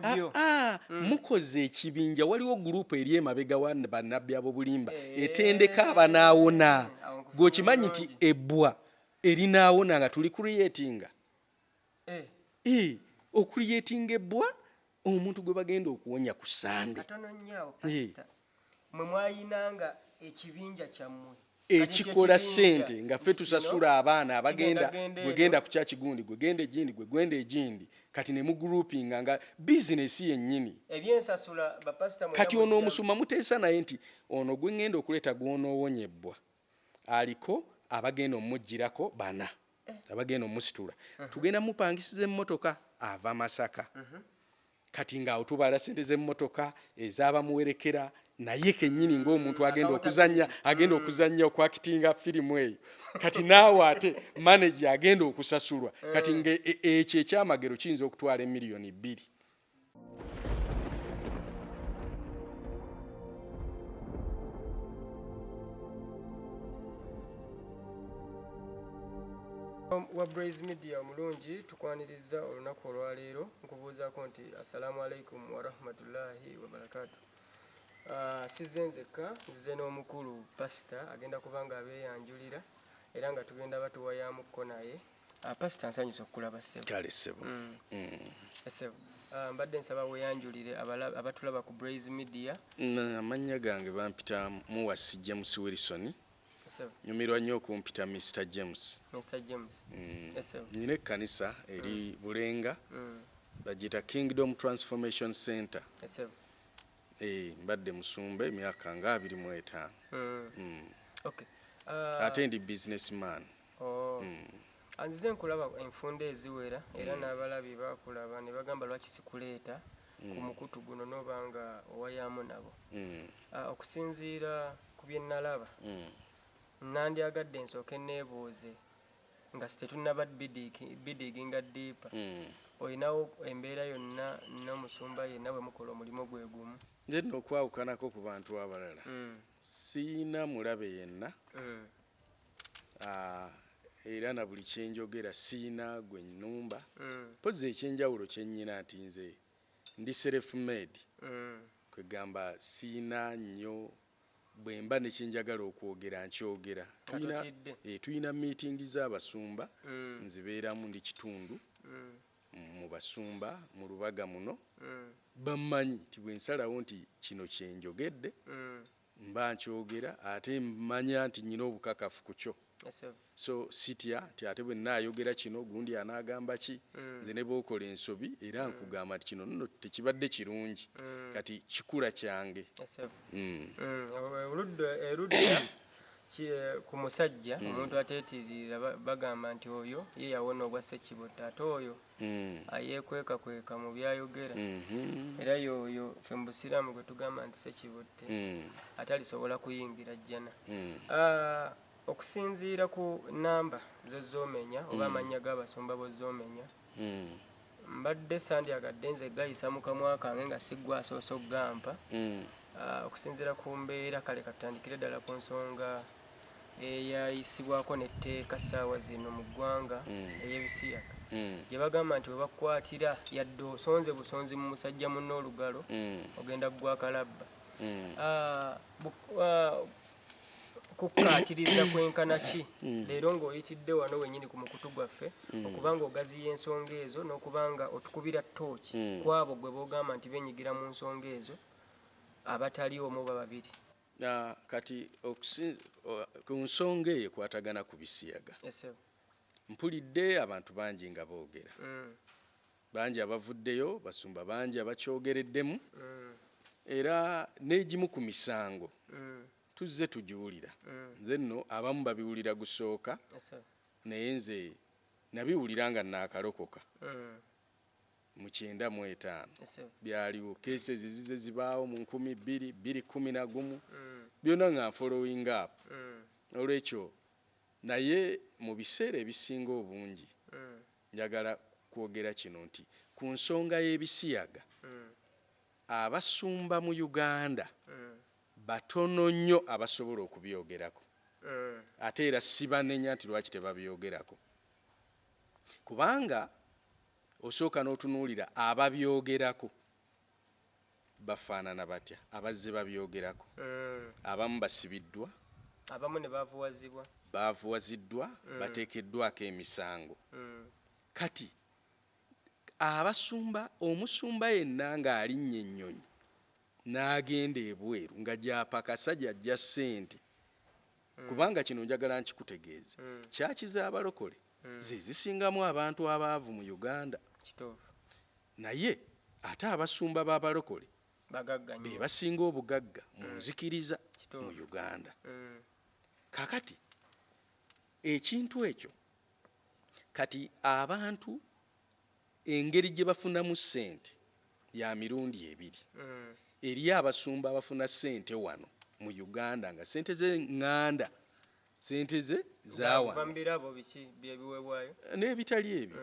Bukodyo. Ah, ah, mukoze ekibinja. Waliwo gurupu eri emabega wa bannabbi ab'obulimba etendeka abanaawona. Awo nkufunye. Gweokimanyi nti Bulungi. ebbwa erinaawona nga tuli creatinga ocreatinga ebbwa omuntu gwe bagenda okuwonya ku Sande. Katono nnyo awo, pasita. Mwe mwayinanga ekibinja kyammwe. Kati ekyo ekikola ekibinja sente nga ffe nti kino tusasula abaana abagenda kigenda gwe genda ku kyaki gundi, gwe genda egindi, gwe gwenda egindi. Kati ne mugroupinga nga bizinesi yennyini. Ebyensasula bapasita mwenna Kati ono mujjamu. omusumba muteesa naye nti ono gwe ŋŋenda okuleeta gw'onoowonya ebbwa aliko abagenda omugirako bana abagenda omusitula, tugenda mupangisiza emmotoka ava Masaka. Kati ng'awo tubala sente z'emmotoka ez'abamuwerekera naye kennyini ng'omuntu agenda okuzannya, agenda okuzannya okwakitinga firimu eyo. Kati naawe ate manager agenda okusasulwa. Kati nga ekyo ekyamagero kiyinza okutwala 2 miliyoni. Wa Braze Media omulungi, tukwaniriza olunaku olwaleero. Nkubuuzaako nti assalaamu alaikum warahmatullahi wabarakatu. Sizze nzekka, nzize n'omukulu pasita agenda kuba nga abeeyanjulira era nga tugenda batuwayamukko naye. Pasita, nsanyusa okukulaba, ssebo. Kale, ssebo. Ssebo, mbadde nsaba weeyanjulire abatulaba ku Braze Media. Amannya gange bampita Muwasi James Wilson. Ssebo. Nyumirwa nnyo okumpita Mr James. Mr James. Ssebo. Nyina ekkanisa eri Bulenga, bagiyita Kingdom Transformation Center. Ssebo. Mbadde musumba emyaka nga 25. Okay. Ate ndi businessman. Oh. Anzize nkulaba enfunda eziwera era n'abalabi bakulaba ne bagamba lwaki sikuleeta ku mukutu guno n'oba nga owayaamu nabo. Okusinziira ku bye nalaba, nandyagadde nsooke neebuuze nga tetunnaba bidiginga deeper. Olinawo embeera yonna n'omusumba yenna bwe mukola omulimu gwe gumu? Nze nno okwawukanako ku bantu abalala, siina mulabe yenna. Era na buli kyenjogera siina gwe nnumba. Mpozzi ekyenjawulo kyennyina nti nze ndi self made. Kwegamba siina nnyo, bwe mba ne kyenjagala okwogera nkyogera. Nga totidde. Tuyina meeting z'abasumba, nzibeeramu, ndi kitundu mu basumba mu Lubaga muno. Bammanyi nti bwe nsalawo nti kino kyenjogedde, mba nkyogera ate mmanya nti nnyina obukakafu ku kyo. Yes, sir. So sitya nti ate bwe nnaayogera kino gundi anaagamba ki. Nze ne bw'okola ensobi era nkugamba nti kino nno tekibadde kirungi. Kati kikula kyange. Yes, sir. Oludda erudda ku musajja omuntu ateetiririra bagamba nti oyo ye yawona obwa ssekibotta, ate oyo ayeekwekakweka mu byayogera era y'oyo ffe mu busiraamu gwe tugamba nti ssekibotte atalisobola kuyingira jjana. Okusinziira ku namba z'ozomenya oba amannya g'abasumba b'ozomenya, mbadde sandyagadde nze gayisa mu kamwa kange nga siggwa asoose okugampa. Okusinziira ku mbeera, kale katutandikire ddala ku nsonga eyayisibwako n'etteeka ssaawa zino mu ggwanga ey'ebisiyaga, gye bagamba nti we bakukwatira yadde osonze busonzi mu musajja munno olugalo, ogenda kugwa akalabba. Kukkaatiriza kwenkana ki leero ng'oyitidde wano wennyini ku mukutu gwaffe okuba nga ogaziya ensonga ezo n'okuba nga otukubira ttooki ku abo gwe boogamba nti beenyigira mu nsonga ezo abatali omu oba babiri? Kati ku nsonga eyo ekwatagana ku bisiyaga, Yes, sir. mpulidde abantu bangi nga boogera, bangi abavuddeyo, basumba bangi abakyogereddemu, era n'egimu ku misango tuzze tugiwulira. Nze nno abamu babiwulira gusooka, Yes, sir. naye nze nabiwulira nga naakalokoka mu 95. Yes, sir. Byaliwo cases zize zibaawo mu nkumi bbiri, 2011, byonna nga following up. Olwekyo naye mu biseera ebisinga obungi njagala kwogera kino nti ku nsonga y'ebisiyaga, abasumba mu Uganda batono nnyo abasobola okubyogerako. Ate era sibanenya nti lwaki tebabyogerako, kubanga osooka n'otunuulira ababyogerako. Bafaanana batya abazze babyogerako? Abamu basibiddwa, Abamu ne bavuwazibwa. Baavuwaziddwa, bateekeddwako emisango. Kati abasumba, omusumba yenna ng'alinnya ennyonyi n'agenda ebweru nga gy'apakasa gy'aggya ssente, kubanga kino njagala nkikutegeeze, church z'abalokole ze zisingamu abantu abaavu mu Uganda. Naye ate abasumba b'abalokole Bagagga be nnyo. basinga obugagga mu nzikiriza mu Uganda. Kakati ekintu ekyo, kati abantu engeri gye bafunamu ssente ya mirundi ebiri. Eriyo abasumba abafuna ssente wano mu Uganda nga ssente ze ŋŋanda, ssente ze Kuva mu zawano birabo biki byebiweebwayo. N'ebitali ebyo,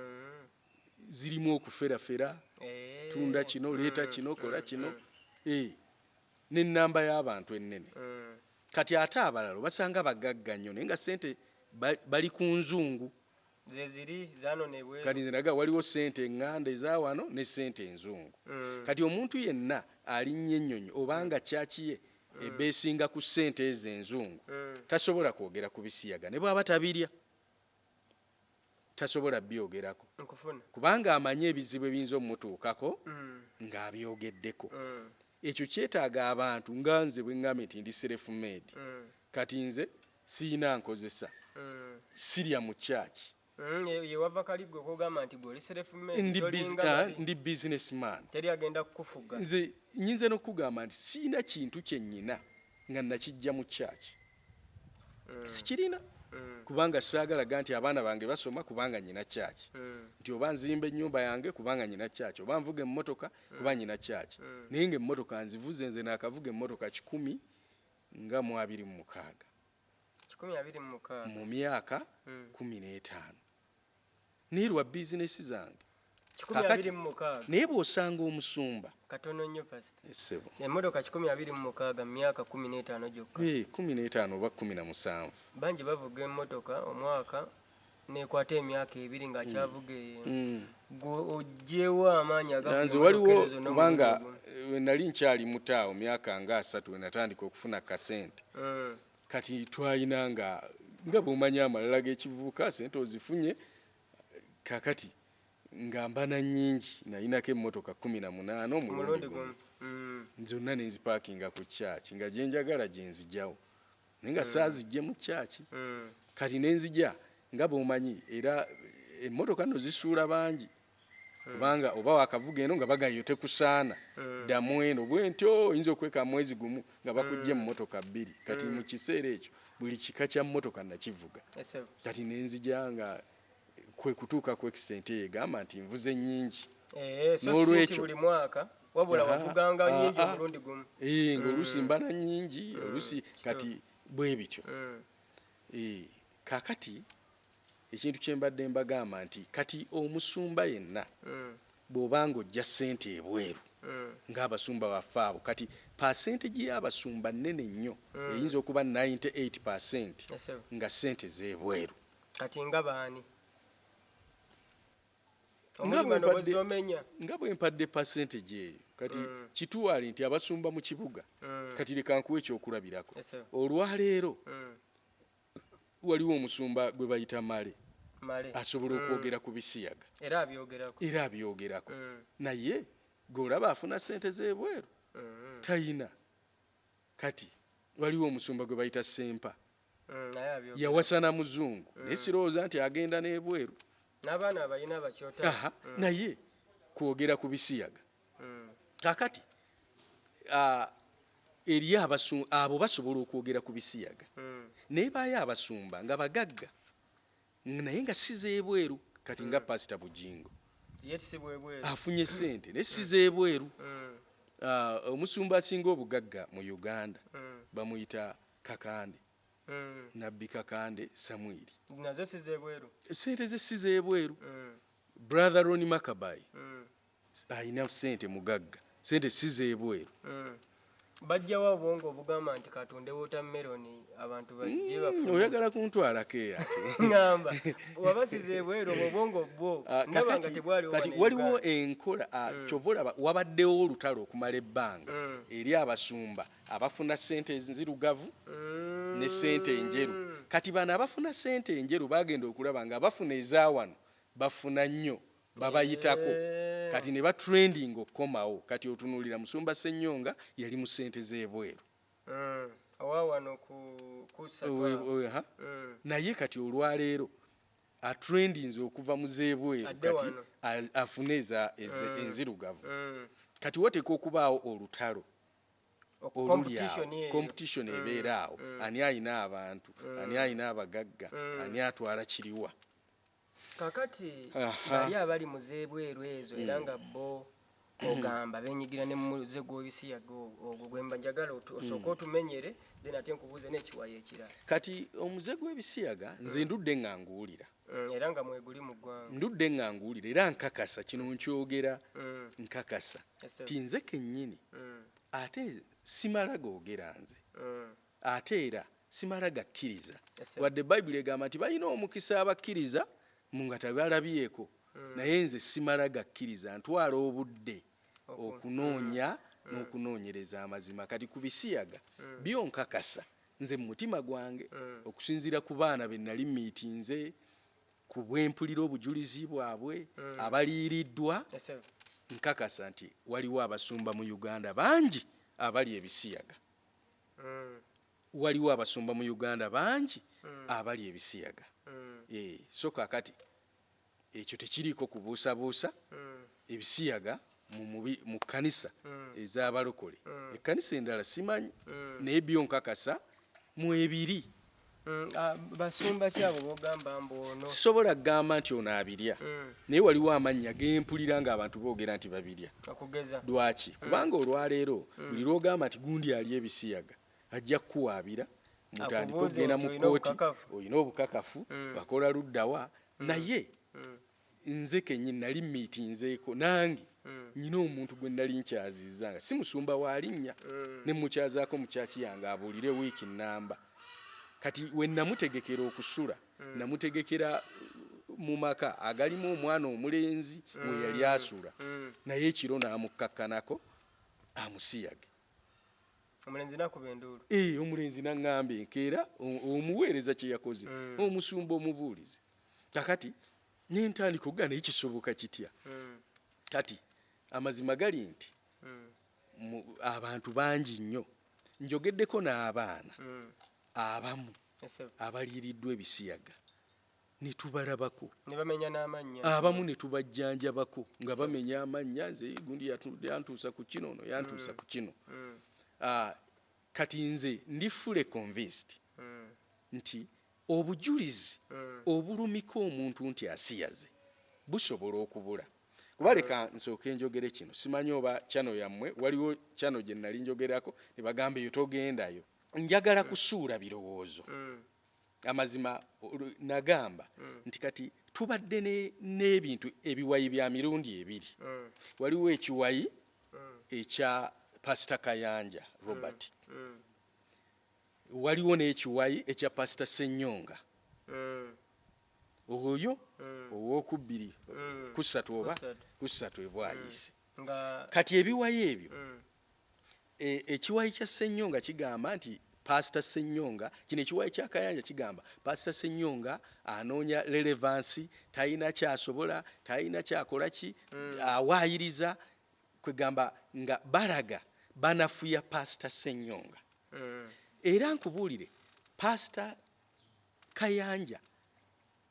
zirimu okuferafera, tunda kino, leeta kino, kola kino, n'ennamba y'abantu ennene. Kati ate abalala basanga bagagga nnyo naye nga ssente bali ku nzungu. Ze ziri zanona ebweru. Kati nze naga waliwo ssente eŋŋanda eza wano ne ssente enzungu. Kati omuntu yenna alinnya ennyonyi obanga church ye ebeesinga ku ssente ezo enzungu, tasobola kwogera ku bisiyaga, ne bw'aba tabirya tasobola byogerako, Nkufuna. kubanga amanyi ebizibu ebiyinza omutuukako ng'abyogeddeko. Ekyo kyetaaga abantu nga nze bwe ŋŋambye nti ndi self made. Kati nze siina nkozesa, sirya mu church. Ye wava kali gwe kogamba nti gwe oli self made, Ndi tolinga bali. Ndi businessman. Teri agenda kukufuga. Nze nyinza n'okugamba nti siina kintu kye nnyina nga nakijja mu church. Sikirina, kubanga saagala ga nti abaana bange basoma kubanga nyina church, nti oba nzimba ennyumba yange kubanga nyina church, oba nvuga emmotoka kuba nyina church. Naye ng'emmotoka nzivuze nze, naakavuga emmotoka 126. 126. Mu myaka 15, naye lwa bizinesi zange. kikumi Kakati- abiri mu mukaaga. Naye bw'osanga omusumba Katono nnyo, pasita. Essebo. Emmotoka 126 mu myaka 15 gyokka? 15 oba 17. Bangi bavuga emmotoka omwaka nekwata emyaka 2 ng'akyavuga eyo. Gwe oggyewo amaanyi agavuga Nze emmotoka waliwo ezo zonna kubanga omulundi gumu? we nali nkyali mutaawo, myaka nga 30, we natandika okufuna kasente. Kati twalina nga bw'omanyi amalala g'ekivubuka, sente ozifunye kakati nga mbana nnyingi, nalinako emmotoka 18 omulundi Omulundi gumu. gumu. Zonna ne nzipaakinga ku church nga gye njagala gye nzigyawo, naye nga saazijje mu church. Kati ne nzija nga bw'omanyi, era emmotoka nno zisuula bangi, kubanga oba wakavuga eno nga bagayo tekusaana, ddamu eno bwentyo, oyinza okweka mwezi gumu nga bakuggye mu mmotoka bbiri. Kati mu kiseera ekyo buli kika kya mmotoka nakivuga. Essebo. Kati ne nzija nga kwe kutuuka ku extent eyo egamba nti nvuze nnyingi. Eh, so si nti N'olwekyo- buli mwaka, wabula wavuganga nnyingi omulundi gumu. Eh, ng'oluusi mbala nnyingi, oluusi kati bwe bityo. Kaakati ekintu kye mbadde mbagamba nti kati omusumba yenna bw'obanga ojja ssente ebweru ng'abasumba baffe abo, kati percentage y'abasumba nnene nnyo, eyinza okuba 98% Essebo. nga ssente z'ebweru. Kati nga baani? Nga Omulimu bwe bano bw'ozomenya. Nga bwe mpadde percentage eyo, kati kitwale nti abasumba mu kibuga, kati leka nkuwe ekyokulabirako. Essebo. Olwaleero waliwo omusumba gwe bayita Male. Male. Asobola okwogera ku bisiyaga. Era abyogerako. Era abyogerako, naye gweolaba afuna ssente z'ebweru? Tayina. Kati waliwo omusumba gwe bayita Sempa. Naye abyogerako. Yawasa na muzungu, naye sirowooza nti agenda n'ebweru. N'abaana abalina abakyota. Aha, naye kwogera ku bisiyaga. Kakati eri abo basobola okwogera ku bisiyaga, naye baayo abasumba nga bagagga naye nga si z'ebweru. Kati nga Pasita Bujingo. Ye si bwebweru. Afunye ssente naye si z'ebweru. Omusumba asinga obugagga mu Uganda bamuyita Kakande, Nabbi Kakande Samwiri. Nazo si zebweru. Sente ze si z'ebweru. Brother Ron Makabai alina sente, mugagga, sente si z'ebweru. Bajjawa obwongo obugamba nti katunde watermelon abantu bajje bafune? Oyagala kuntwalako eyo ate? Ŋŋamba wabasiza ebweru, obwo obwongo bwo Ah, ndaba nga kakati tebwaliwo kati wano e waliwo Uganda. enkola, kyova olaba wabaddewo olutalo okumala ebbanga eri abasumba abafuna ssente enzirugavu ne ssente enjeru. Kati bano abafuna ssente enjeru bagenda okulaba nga bafuna eza wano bafuna nnyo, babayitako. Kati ne batrending okukomawo. Kati otunuulira Musumba Ssenyonga yali mu ssente z'ebweru. Owa wano ku ssatu awo. Ha. Naye kati olwaleero atrendinze okuva mu z'ebweru, Adde kati wano. afune enzirugavu. Kati wateeka okubaawo olutalo oluli competition awo, eyo. Competition ebeera awo, ani ayina abantu, ani ayina abagagga, ani atwala kiriwa. Kakati Aha. bali abali mu z'ebweru ezo, era nga bo ogamba benyigira ne muze gw'ebisiyaga ogwo gwemba njagala osooke otumenyere, then ate nkubuuze n'ekiwayo ekirala. Kati omuze gw'ebisiyaga nze ndudde nga nguwulira. Era nga mweguli mu ggwanga. Ndudde nga nguwulira, era nkakasa kino nkyogera, nkakasa Yes, sir. ti nze kennyini ate simala googera nze, ate era simala gakkiriza. Yes, sir. Wadde Bayibuli egamba nti balina omukisa abakkiriza mu nga tebalabyeko, naye nze simala gakkiriza, ntwala obudde okunoonya n'okunoonyereza amazima. Kati ku bisiyaga byo nkakasa nze mu mutima gwange, okusinziira ku baana be nali miitinze, ku bwempulira obujulizi bwabwe abaliiriddwa, Yes, sir. nkakasa nti waliwo abasumba mu Uganda bangi abali ebisiyaga. Waliwo abasumba mu Uganda bangi abali ebisiyaga. So kakati ekyo tekiriiko kubuusabuusa. Ebisiyaga mu kkanisa ez'abalokole, ekkanisa endala simanyi, naye byo nkakasa mu ebiri. Ah, basumba ki abo bogamba mbu ono? Sisobola kugamba nti ono abirya, naye waliwo amannya gempulira ng'abantu boogera nti babirya. Okugeza? Lwaki? Kubanga olwaleero buli lwogamba nti gundi ali ebisiyaga, ajja kukuwaabira, mutandike Akubuuze okugenda nti mu olina kkooti, obukakafu? Olina obukakafu, bakola luddawa? Naye nze kennyini nali miitinzeeko nange, nyina omuntu gwe nali nkyaziza nga si musumba wa linnya, ne mukyazaako mu kyaki yange abuulire wiiki nnamba. Kati we namutegekera okusula, namutegekera mu maka agalimu omwana omulenzi we yali asula, naye ekiro n'amukkakkanako amusiyage. Omulenzi nakuba enduulu. Ee, omulenzi naŋŋamba enkeera omuweereza kye yakoze, omusumba omubuulizi. Kakati nentandika okugaa, naye kisoboka kitya? Kati amazima gali nti abantu bangi nnyo njogeddeko n'abaana abamu Yes, sir. abaliiriddwa ebisiyaga ne tubalabako, ne bamenya n'amannya. Abamu ne tubajjanjabako nga bamenya amannya. Nze gundi yantuusa ku kino, ono yantuusa ku kino. Ah, kati nze ndi fully convinced nti obujulizi obulumika omuntu nti asiyaze busobola okubula. Kuba leka nsooke njogere kino, simanyi oba channel yammwe, waliwo channel gye nali njogerako ne bagamba eyo togendayo. Njagala kusuula birowoozo. Amazima nagamba nti kati tubadde n'ebintu ebiwayi bya mirundi ebiri. Waliwo ekiwayi ekya Pasita Kayanja Robert, waliwo n'ekiwayi ekya Pasita Ssenyonga, oyo owokubbiri kusatu oba Kusatu. kusatu ebwayise. Nga Kati ebiwayi ebyo, ekiwayi kya Ssenyonga kigamba nti Pasita Ssenyonga kino, ekiwayi kya Kayanja kigamba Pasita Ssenyonga anoonya relevance, talina kyasobola, talina kyakola ki, awaayiriza. Kwegamba nga balaga banafuya Pasita Ssenyonga. Era nkubuulire, Pasita Kayanja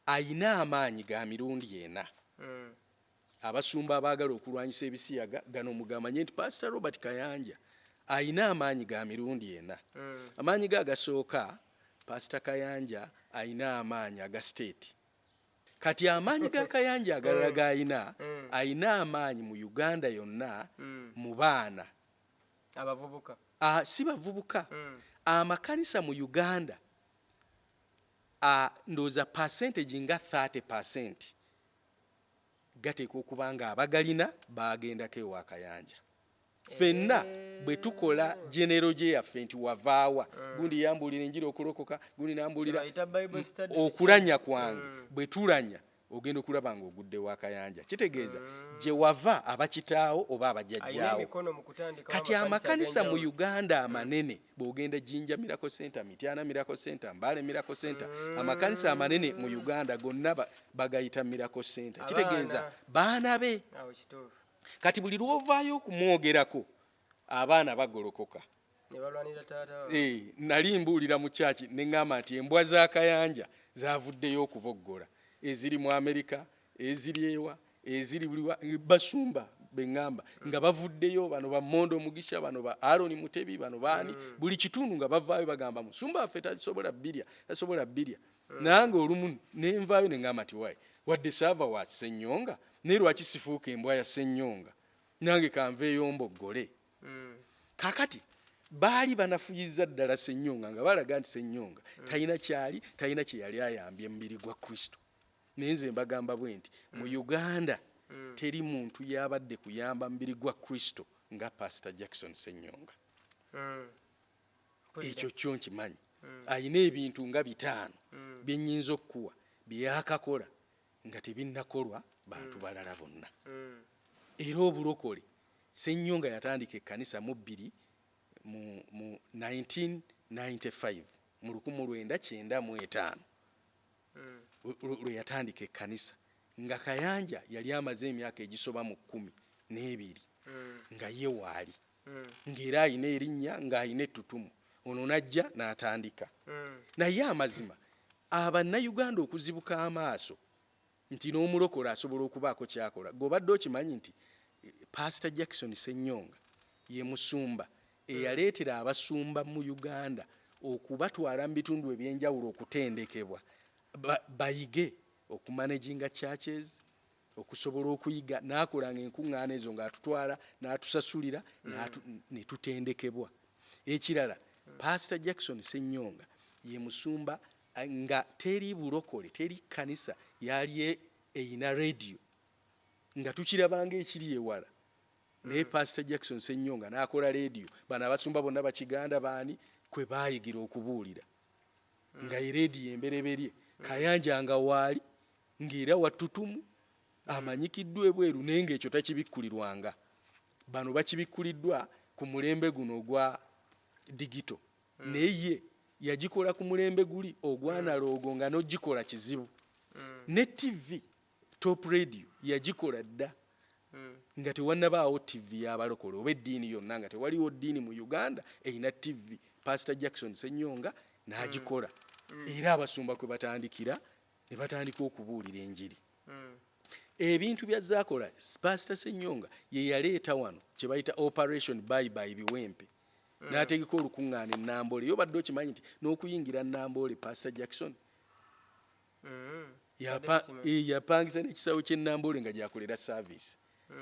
ayina amaanyi ga mirundi ena. Abasumba abaagala okulwanyisa ebisiyaga gano mugamanye nti Pasita Robert Kayanja ayina amaanyi ga mirundi ena. Amaanyi ge agasooka, Pasita Kayanja ayina amaanyi aga state. Kati amaanyi ga Kayanja agalala g'ayina, ayina amaanyi mu Uganda yonna, mu baana abavubuka. Ah, si bavubuka. Amakanisa mu Uganda, ndowooza percentage nga 30 gateekwa okuba nga abagalina bagendako ewa Kayanja. Ffenna bwe tukola genealogy yaffe nti wavaawa, gundi yambuulira enjiri okulokoka, gundi nambuulira. Kyebayita Bible study. Okulanya kwange, bwe tulanya ogenda okulaba ng'ogudde wa Kayanja, kitegeeza gye wava abakitaawo oba Alina abajjajjaawo. Emikono mu kutandikawo Kati amakanisa mu ag'enjawulo. Uganda amanene, bw'ogenda Jinja Miracle Center, Mityana Miracle Center, Mbale Miracle Center, amakanisa amanene mu Uganda gonna bagayita Miracle Center, kitegeeza Abaana. baana be. Awo kituufu. Kati buli lwovaayo okumwogerako, abaana bagolokoka Ne balwanira taata waabwe. Nali mbuulira mu kyaki ne ŋŋamba nti embwa za Kayanja zavuddeyo okuboggola, eziri mu Amerika, eziri ewa, eziri buliwa, basumba beŋŋamba nga bavuddeyo, bano ba Mondo Mugisha, bano ba Aron Mutebi, bano baani, buli kitundu nga bavaayo bagamba musumba waffe tasobola bbirya, tasobola bbirya. Nange olumu nenvaayo ne ŋŋamba nti wayi wadde saava wa Ssenyonga, naye lwaki sifuuka embwa ya Ssenyonga? Nange kanveeyo mboggole. Kakati baali banafuyiza ddala Ssenyonga nga balaga nti Ssenyonga talina kyali, talina kye yali ayambye mubiri gwa Kristo. Naye nze mbagamba bwe nti mu Uganda teri muntu yabadde kuyamba mubiri gwa Kristo nga Pastor Jackson Ssenyonga. Mpulira. Ekyo kyo nkimanyi. Ayina ebintu nga 5 bye nnyinza okukuwa byeyakakola nga tebinnakolwa bantu balala bonna. Era obulokole, Ssenyonga yatandika ekkanisa mu bbiri mu 1995, mu 1995 lwe yatandika ekkanisa, nga Kayanja yali amaze emyaka egisoba mu 12 nga ye waali, ng'era ayina erinnya, ng'ayina ettutumu. Ono n'ajja n'atandika. Naye amazima, abannayuganda okuzibuka amaaso nti n'omulokole asobola okubaako kyakola, gweobadde okimanyi nti Pastor Jackson Ssenyonga ye musumba eyaleetera abasumba mu Uganda okubatwala mu bitundu ebyenjawulo okutendekebwa bayige okumanaginga churches, okusobola okuyiga, n'akolanga enkuŋŋaana ezo ng'atutwala n'atusasulira ne tutendekebwa. Ekirala, Pastor Jackson Ssenyonga ye musumba nga teri bulokole, teri kkanisa yali eyina radio, nga tukirabanga ekiri ewala, naye Pastor Jackson Ssenyonga n'akola radio. Bano abasumba bonna bakiganda baani kwe baayigira okubuulira, nga ye radio embereberye. Kayanja nga waali ng'era wattutumu amanyikiddwa ebweru, naye ng'ekyo takibikkulirwanga. Bano bakibikkuliddwa ku mulembe guno ogwa digital, naye ye yagikola ku mulembe guli ogwa analogue nga n'ogikola kizibu. Ne TV, Top Radio, yagikola dda nga tewannabaawo TV y'abalokole oba eddiini yonna, nga tewaliwo ddiini mu Uganda erina TV. Pastor Jackson Ssenyonga n'agikola, era abasumba kwe batandikira ne batandika okubuulira enjiri. Ebintu byazaakola Pastor Ssenyonga ye yaleeta wano kye bayita Operation Bye Bye Biwempe, n'ategeka olukuŋŋaana e Namboole. Yo badde okimanyi nti n'okuyingira Namboole, Pastor Jackson yapangisa n'ekisaawe ky'e Namboole nga gyakolera service,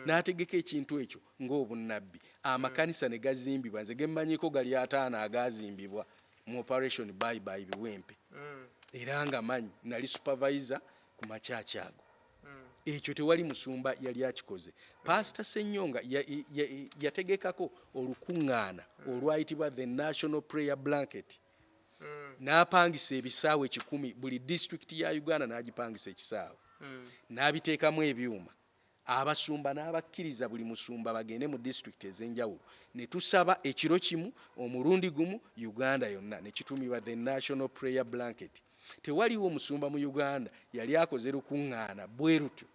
n'ategeka ekintu ekyo ng'obunnabbi, amakanisa ne gazimbibwa. Nze gemmanyiko gali 50 agazimbibwa mu Operation Bye Bye Biwempe, era nga manyi nali supervisor ku makyaki ago. Ekyo tewali musumba yali akikoze. Pastor Ssenyonga yategekako olukuŋŋaana olwayitibwa the National Prayer Blanket, n'apangisa ebisaawe 100, buli disitulikiti ya Uganda n'agipangisa ekisaawe, n'abiteekamu ebyuma, abasumba n'abakkiriza, buli musumba bagende mu disitulikiti ez'enjawulo ne tusaba ekiro kimu omulundi gumu Uganda yonna, ne kitumibwa the National Prayer Blanket. Tewaliwo musumba mu Uganda yali akoze lukuŋŋaana bwe lutyo,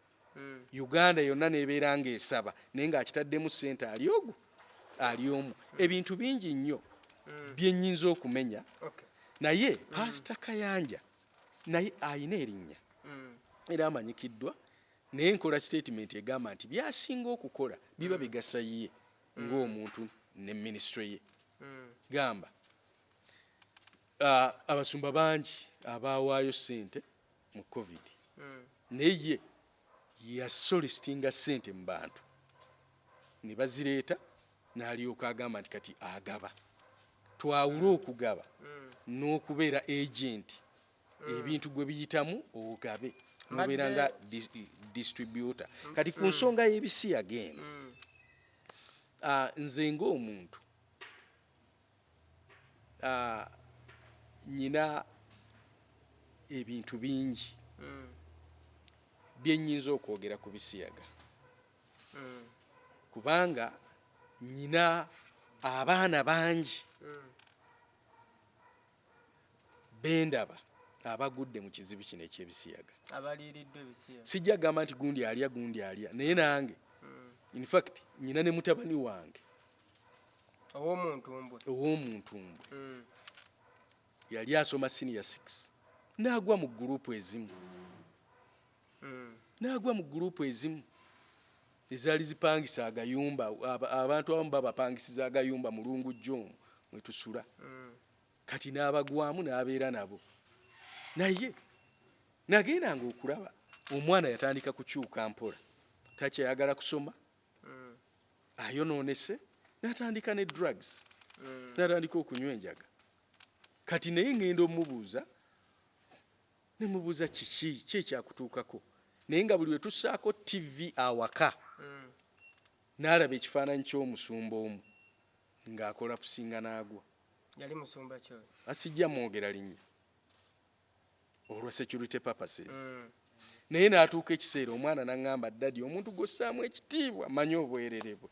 Uganda yonna n'ebeera ng'esaba, naye ng'akitaddemu ssente ali ogwo ali omu. Ebintu bingi nnyo bye nnyinza okumenya, naye Pasita Kayanja naye ayina erinnya era amanyikiddwa, naye nkola statement egamba nti byasinga okukola biba bigasa ye ng'omuntu ne minisitule ye. Gamba abasumba bangi abawaayo ssente mu COVID, naye ye yasolicitinga ssente mu bantu ne bazireeta, n'alyoka agamba nti kati agaba. Twawule okugaba n'okubeera agent. Ebintu gwe biyitamu ogabe nobeera nga distributor. Kati ku nsonga y'ebisiyaga eno, Nze ng'omuntu nyina ebintu bingi bye nnyinza okwogera ku bisiyaga, kubanga nyina abaana bangi bendaba abagudde mu kizibu kino eky'ebisiyaga. Abaliiriddwa ebisiyaga. Sijja kugamba nti gundi alya, gundi alya, naye nange in fact nyina ne mutabani wange ow'omuntumbwe. Ow'omuntumbwe. Yali asoma senior 6 n'agwa mu gurupu ezimu, n'agwa mu gurupu ezimu ezaali zipangisa agayumba. Abantu abamu babapangisiza agayumba mu Lungujja omwo mwe tusula. Kati n'abagwamu n'abeera nabo, naye nagendanga okulaba omwana yatandika kukyuka mpola, takyayagala kusoma, ayonoonese, n'atandika ne drugs, n'atandika okunywa enjaga. Kati naye ŋŋenda omubuuza, nemubuuza kiki ki ekyakutuukako, naye nga buli lwe tussaako TV awaka, n'alaba ekifaananyi ky'omusumba omu ng'akola kusinga n'agwa. Yali musumba ki oyo? Asijja mwogera linnya olwa security purposes. Naye n'atuuka ekiseera omwana n'aŋŋamba, "Daddy, omuntu gw'ossaamu ekitiibwa, manyi obwerere bwe."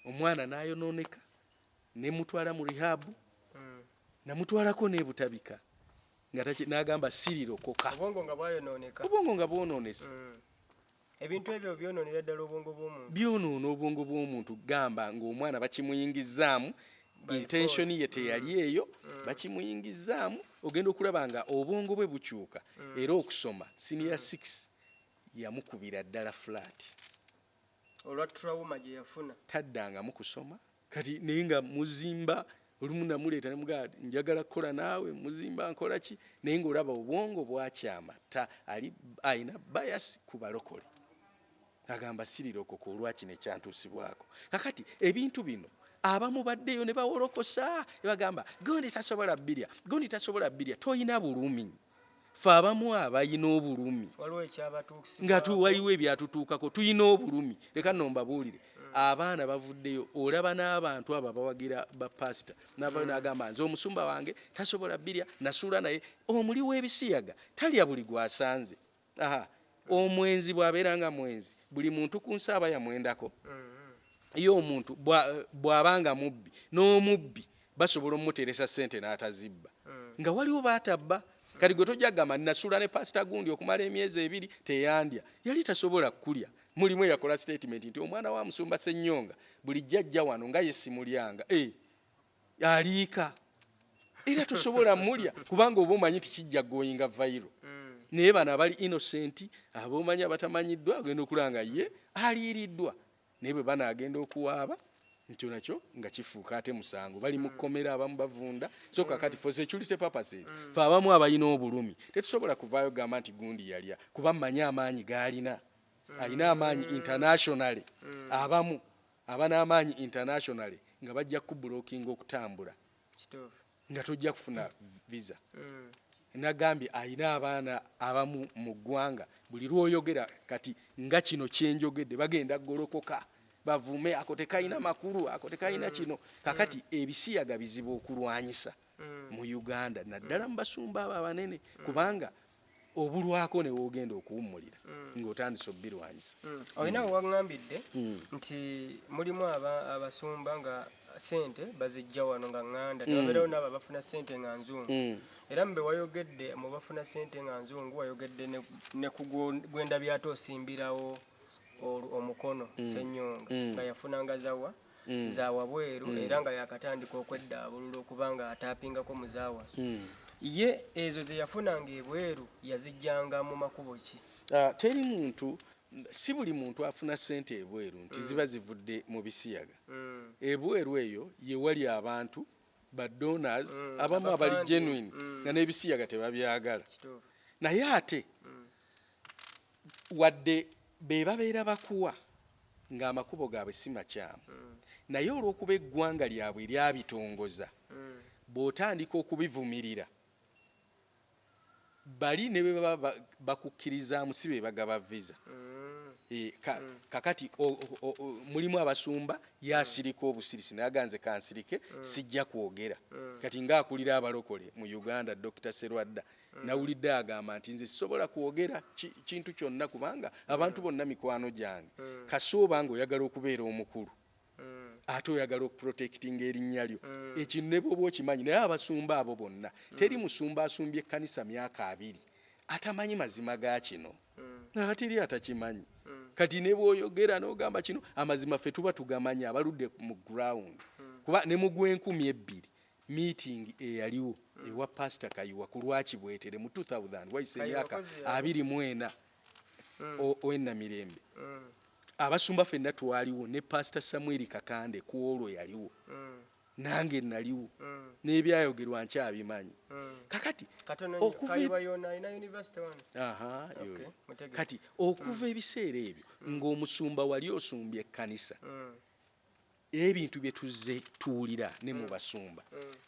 Omwana n'ayonooneka, ne mutwala mu rehab, namutwalako n'ebutabika nga n'agamba sirirokoka. Obwongo nga bwayonooneka. Obwongo nga bwonoonese. Ebintu ebyo byonoonera ddala obwongo bw'omuntu. Byonoona obwongo bw'omuntu. Gamba ng'omwana bakimuyingizaamu, By intention force. ye teyali eyo, bakimuyingizaamu, ogenda okulaba nga obwongo bwe bukyuka. Era okusoma senior 6 yamukubira ddala flat. Olwa trauma gye yafuna. Taddangamu kusoma. Kati naye nga muzimba, olumu namuleeta nemugaa njagala kukola naawe, muzimba nkola ki, naye ngaolaba obwongo bwakyama, ta ali ayina bias ku balokole, agamba sirirokoka olwakino ekyantuusibwako. Kakati ebintu bino abamu baddeyo ne bawolokosa ne bagamba gundi tasobola bbirya, gundi tasobola bbirya. Toyina bulumi. Fe abamu abayina obulumi waliwo ekyabatuukisibwako. Nga waliwo ebyatutuukako, tulina obulumi. Leka nno mbabuulire, abaana bavuddeyo, olaba n'abantu abo abawagira bapasita navayo n'agamba nze omusumba wange tasobola bbirya, nasuula naye. Omuli w'ebisiyaga talya buli gwasanze. Aha, omwenzi bw'abeera nga mwenzi, buli muntu ku nsi aba yamwendako. Ye omuntu bw'abanga mubbi, n'omubbi basobola omuteresa ssente n'atazibba, nga waliwo baatabba. Kati gwe tojja kugamba nasula ne pasita gundi okumala emyezi 2 teyandya, yali tasobola kulya. Mulimu eyakola statement nti omwana wa musumba Ssennyonga buli jjajja wano nga ye simulyanga, aliika era tosobola mulya kubanga oba omanyi nti kijja goyinga viral. Naye bano abali innocent, abomanyi abatamanyiddwa, agenda okulaba nga ye aliiriddwa, naye bwe banaagenda okuwaaba nkyo nakyo nga kifuuka ate musango, bali mu kkomera, abamu bavunda. So kakati for security purposes, fe abamu abalina obulumi tetusobola kuvaayo kugamba nti gundi yalya, kuba mmanyi amaanyi g'alina, alina amaanyi internationally. Abamu aba n'amaanyi internationally nga bajja kublockinga okutambula, nga tojja kufuna visa. Nagambye ayina abaana abamu mu ggwanga, buli lwoyogera kati nga kino kyenjogedde bagenda golokoka bavume, ako tekalina makulu, ako tekalina kino. Kakati ebisiyaga bizibu okulwanyisa mu Uganda, naddala mu basumba abo abanene, kubanga obulwako ne woogenda okuwummulira ng'otandise obbirwanyisa. Olina we waŋŋambidde nti mulimu abasumba nga sente bazijja wano nga ŋŋanda, nebabeerawo n'abo abafuna sente nga nzungu. Era mbe wayogedde mu bafuna sente nga nzungu, wayogedde ne ku gwendabye ate osimbirawo omukono, Ssenyonga, nga yafunanga zawa zawabweru, era nga yakatandika okweddaabulula okuba nga ataapingako mu zaawa. Ye ezo ze yafunanga ebweru yazijjanga mu makubo ki? Teri muntu, si buli muntu afuna ssente ebweru nti ziba zivudde mu bisiyaga. Ebweru eyo ye wali abantu ba donors abamu abali abafandi. genuine nga n'ebisiyaga tebabyagala. Naye ate wadde be babeera bakuwa ng'amakubo gaabwe si makyamu, naye olw'okuba eggwanga lyabwe lyabitongoza, bw'otandika okubivumirira bali ne bwe baba bakukkirizaamu, si be bagaba visa. Kakati mulimu abasumba yasirika obusirisi naye kansirike, sijja kwogera. Kati ng'akulira abalokole mu Uganda, Dr. Serwadda, nawulidde agamba nti nze sisobola kwogera kintu kyonna kubanga abantu bonna mikwano gyange. Kasooba nga oyagala okubeera omukulu, ate oyagala okuprotectinga erinnya lyo, ekintu ne bwoba okimanyi. Naye abasumba abo bonna, teri musumba asumbye ekkanisa myaka 20 atamanyi mazima ga kino. Ate eri atakimanyi. Kati ne bw'oyogera n'ogamba kino, amazima ffe tuba tugamanyi abaludde mu ground, kuba ne mu gw'enkumi 2 meeting eyaliwo ewa Pasita Kayiwa ku lwaki bwetere mu 2000, wayise Kayiwa emyaka kozi yaliwo. 24 ow'enamirembe, abasumba ffenna twaliwo, ne Pasita Samuel Kakande ku olwo yaliwo, nange naliwo, n'ebyayogerwa nkyabimanyi. Kakati Katono nnyo. okuva Kayiwa yona alina university wano. Aha, Okay, yoyo. mutegeke. Kati okuva ebiseera ebyo ng'omusumba wali osumbye ekkanisa, ebintu bye tuzze tuwulira ne mu basumba,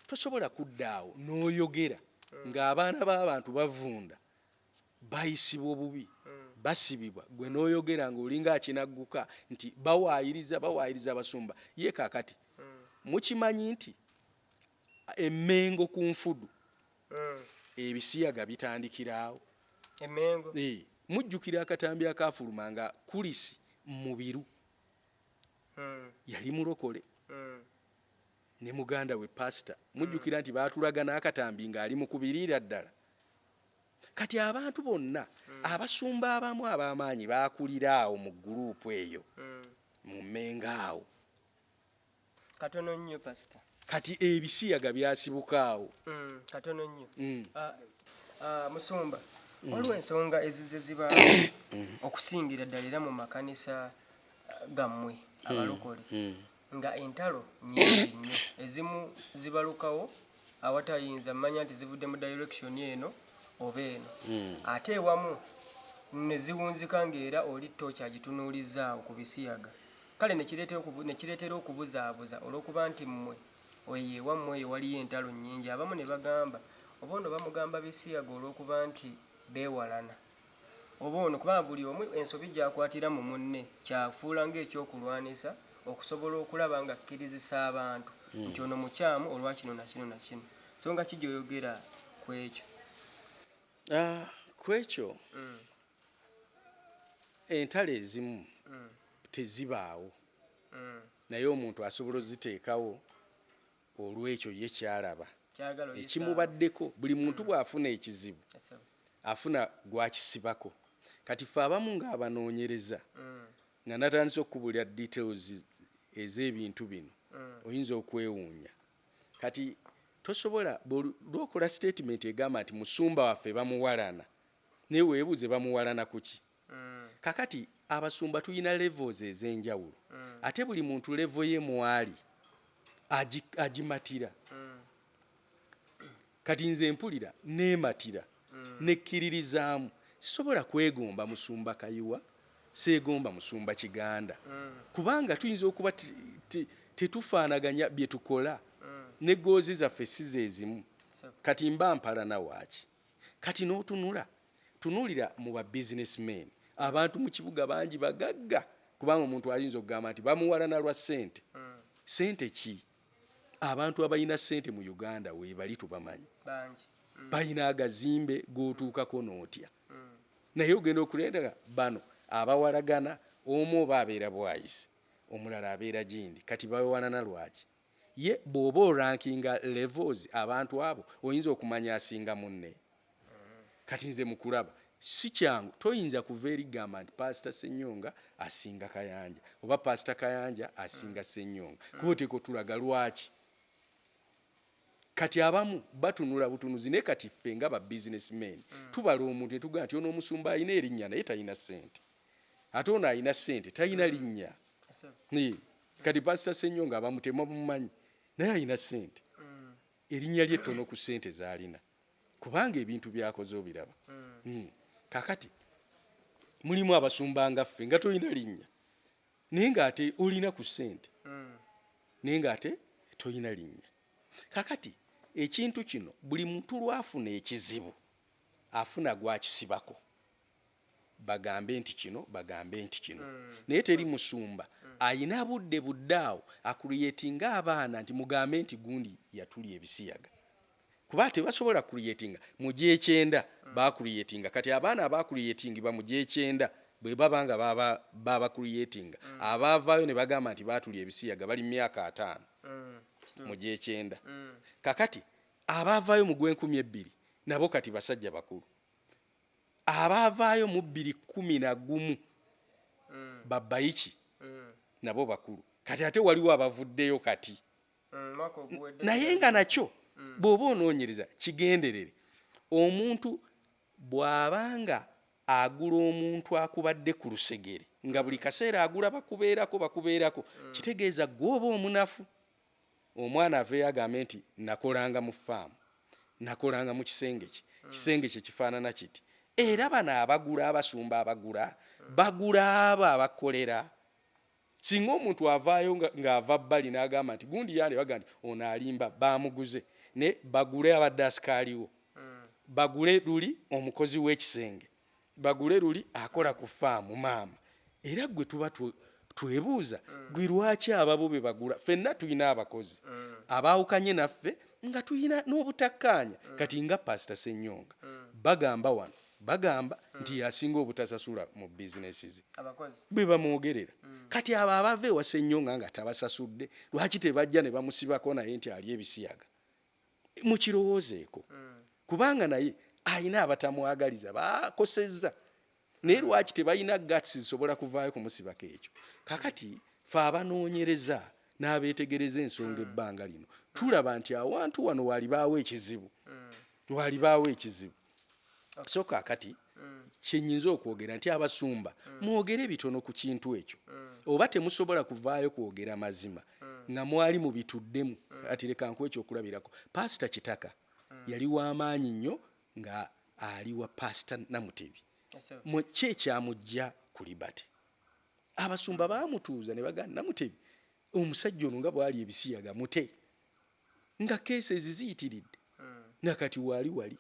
tosobola kudda awo n'oyogera ng'abaana b'abantu bavunda, bayisibwa obubi, basibibwa, gwe n'oyogera ng'olinga akinagguka nti bawaayiriza bawaayiriza abasumba. Ye kaakati mukimanyi nti emmengo ku nfudu ebisiyaga bitandikiraawo? Emengo. Mujjukira akatambi akaafuluma nga Kulisi Mubiru yali mulokole ne muganda we pasita? Mujjukira nti baatulaga n'akatambi ng'ali mu kubiriira ddala. Kati abantu bonna, abasumba abamu ab'amaanyi baakulira awo mu guruupu eyo mu Mmengo awo. Katono nnyo, pasita. Kati ebisiyaga byasibuka awo. Katono nnyo. Ah, ah, musumba, waliwo ensonga ezizze ziba okusingira ddala era mu makanisa gammwe abalokole nga entalo nyingi nnyo, ezimu zibalukawo awatayinza mmanya nti zivudde mu direction eno oba eno, ate ewamu ne ziwunzika ng'era oli tokyagitunuulizaawo ku bisiyaga. Kale ne kireetera okubuzaabuza olw'okuba nti mmwe oyo ewammwe eyo waliyo entalo nnyingi. Abamu ne bagamba oba ono bamugamba bisiyaga olw'okuba nti beewalana, oba ono kubanga buli omu ensobi gy'akwatira mu munne kyafuula ng'ekyokulwanisa okusobola okulaba nga akkirizisa abantu nti ono mukyamu olwa kino na kino na kino. So nga ki gy'oyogera ku ekyo? Ah, ku ekyo, entalo ezimu tezibaawo, naye omuntu asobola oziteekawo olw'ekyo ye kyalaba kyagala oyisaawo. Ekimubaddeko, buli muntu bw'afuna ekizibu afuna gwakisibako. Kati ffe abamu ng'abanoonyereza, nga natandise okukubulira details ez'ebintu bino, oyinza okwewuunya. Kati tosobola lwokola statement egamba nti musumba waffe bamuwalana, naye weebuuze bamuwalana kuki? Kakati abasumba tulina levels ez'enjawulo, ate buli muntu level ye mwali agimatira. Kati nze mpulira neematira, nekkiririzaamu, sisobola kwegomba musumba Kayiwa, seegomba musumba Kiganda, kubanga tuyinza okuba tetufaanaganya bye tukola, ne goals zaffe si ze zimu. Kati mba mpalana waaki? Kati n'otunula tunuulira mu ba businessmen, abantu mu kibuga bangi bagagga, kubanga omuntu ayinza okugamba nti bamuwalana lwa ssente. Ssente ki? Abantu abalina ssente mu Uganda weebali, tubamanyi. Bangi. Balina agazimbe g'otuukako n'otya, naye ogenda okulenda bano abawalagana, omu oba abeera Bwayise, omulala abeera gindi. Kati bawalana lwaki? Ye bw'oba orankinga levels, abantu abo oyinza okumanya asinga munne. Kati nze mukulaba si kyangu, toyinza kuva eri gamba nti Pasita Senyonga asinga Kayanja oba Pasita Kayanja asinga Senyonga, kuba oteeka otulaga lwaki. Kati abamu batunula butunuzi, naye kati ffe nga ba businessmen tubala omuntu netugamba nti ono omusumba alina erinnya naye talina ssente, ate ono alina ssente talina linnya. Kati Pasita Senyonga abamu temumanyi, naye alina ssente, erinnya lye ttono ku ssente z'alina, kubanga ebintu byakoze obiraba. Kakati mulimu abasumba nga ffe nga tolina linnya naye ng'ate olina ku ssente, naye ng'ate tolina linnya. Kakati ekintu kino, buli muntu lwafuna ekizibu afuna gwakisibako. Bagambe nti kino, bagambe nti kino, naye teri musumba ayina budde budde awo acreatinga abaana nti mugambe nti gundi yatuli ebisiyaga, kuba tebasobola creatinga mu gyekyenda. Bacreatinga kati abaana abacreatingibwa mu gyekyenda, bwe baba nga baba creatinga, abaavaayo ne bagamba nti baatuli ebisiyaga bali mu myaka 50 mu gyekyenda. Kakati abaavaayo mu gwenkumi 2 nabo kati basajja bakulu. Abaavaayo mu 2011 babayiki nabo bakulu. Kati ate waliwo abavuddeyo kati. Mwaka oguwedde. Naye nga nakyo bw'oba onoonyereza kigenderere, omuntu bw'abanga agula omuntu akubadde ku lusegere nga buli kaseera agula bakubeerako bakubeerako, kitegeeza gwe oba omunafu. Omwana aveeyo agambe nti nakolanga mu faamu, nakolanga mu kisenge kye, kisenge kye kifaanana kiti. Era bano abagula, abasumba abagula, bagula abo abakolera. Singa omuntu avaayo ng'ava bbali n'agamba nti gundi yandi, baga nti ono alimba, bamuguze. Ne bagule abadde asikaaliwo, bagule luli omukozi w'ekisenge, bagule luli akola ku faamu maama. Era gwe tuba twebuuza gwe lwaki ababo be bagula? Ffenna tulina abakozi abaawukanye naffe nga tulina n'obutakkaanya. Kati nga Pasita Senyonga, bagamba wano, bagamba nti yasinga obutasasula mu bizinesi ze. Abakozi. Bwe bamwogerera. Kati abo abava ewa Senyonga nga tabasasudde, lwaki tebajja ne bamusibako naye nti ali ebisiyaga? Mukirowoozeeko, kubanga naye ayina abatamwagaliza bakosezza, naye lwaki tebalina guts zisobola kuvaayo kumusibako ekyo? Kakati fe abanoonyereza n'abeetegereza ensonga ebbanga lino tulaba nti awantu wano walibaawo ekizibu, walibaawo ekizibu. So kaakati kyenyinza okwogera nti abasumba mwogere bitono ku kintu ekyo, oba temusobola kuvaayo kwogera mazima nga mwali mubituddemu. Ati leka nkuwe ekyokulabirako. Pasita Kitaka yali w'amaanyi nnyo nga ali wa Pasita Namutebi. Yes, ki ekyamujja ku Liberty? Abasumba baamutuuza ne bagamba, "Namutebi, omusajja ono nga bw'ali ebisiyaga mute," nga case eziziyitiridde. Nakati waali wali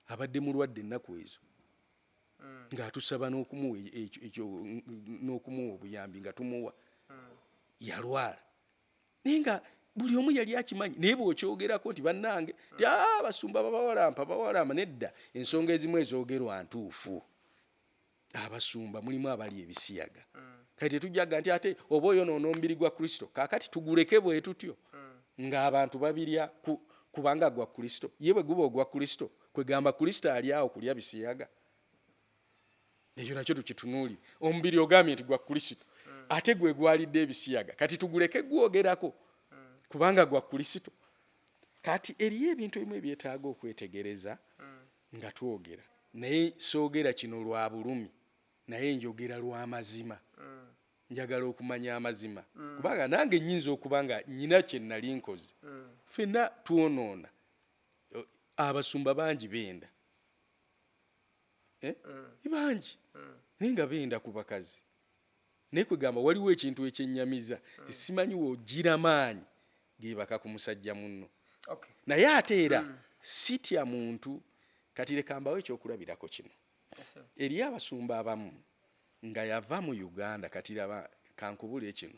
abadde mulwadde ennaku ezo ng'atusaba n'okumuwa ekyo n'okumuwa obuyambi nga tumuwa. Yalwala, naye nga buli omu yali akimanyi. Naye bw'okyogerako nti bannange nti, "Ah, abasumba babawalampa bawalampa," nedda, ensonga ezimu ezoogerwa ntuufu. Abasumba mulimu abali ebisiyaga. Kati tetujjaga nti ate oba oyonoona omubiri gwa Kristo. Kaakati tuguleke bwe tutyo ng'abantu babirya kubanga gwa Kristo. Ye bwe guba ogwa Kristo, kwegamba Kristo ali awo kulya bisiyaga? Ekyo nakyo tukitunuulire. Omubiri ogambye nti gwa Kristo, ate gwe gwalidde ebisiyaga. Kati tuguleke gwogerako kubanga gwa Kristo? Kati eriyo ebintu ebimu ebyetaaga okwetegereza nga twogera. Naye soogera kino lwa bulumi, naye njogera lwa mazima. Njagala okumanya amazima, kubanga nange nnyinza okuba nga nyina kye nali nkoze. Ffenna twonoona. Abasumba bangi benda. Eh? Bangi, naye nga benda ku bakazi. Naye kwegamba waliwo ekintu ekyennyamiza, simanyi wogira maanyi gebaka ku musajja munno. Naye ate era sitya muntu. Kati leka mbawo ekyokulabirako kino. Yes, sir. Eriyo abasumba abamu nga yava mu Uganda. Kati raba kankubule kino,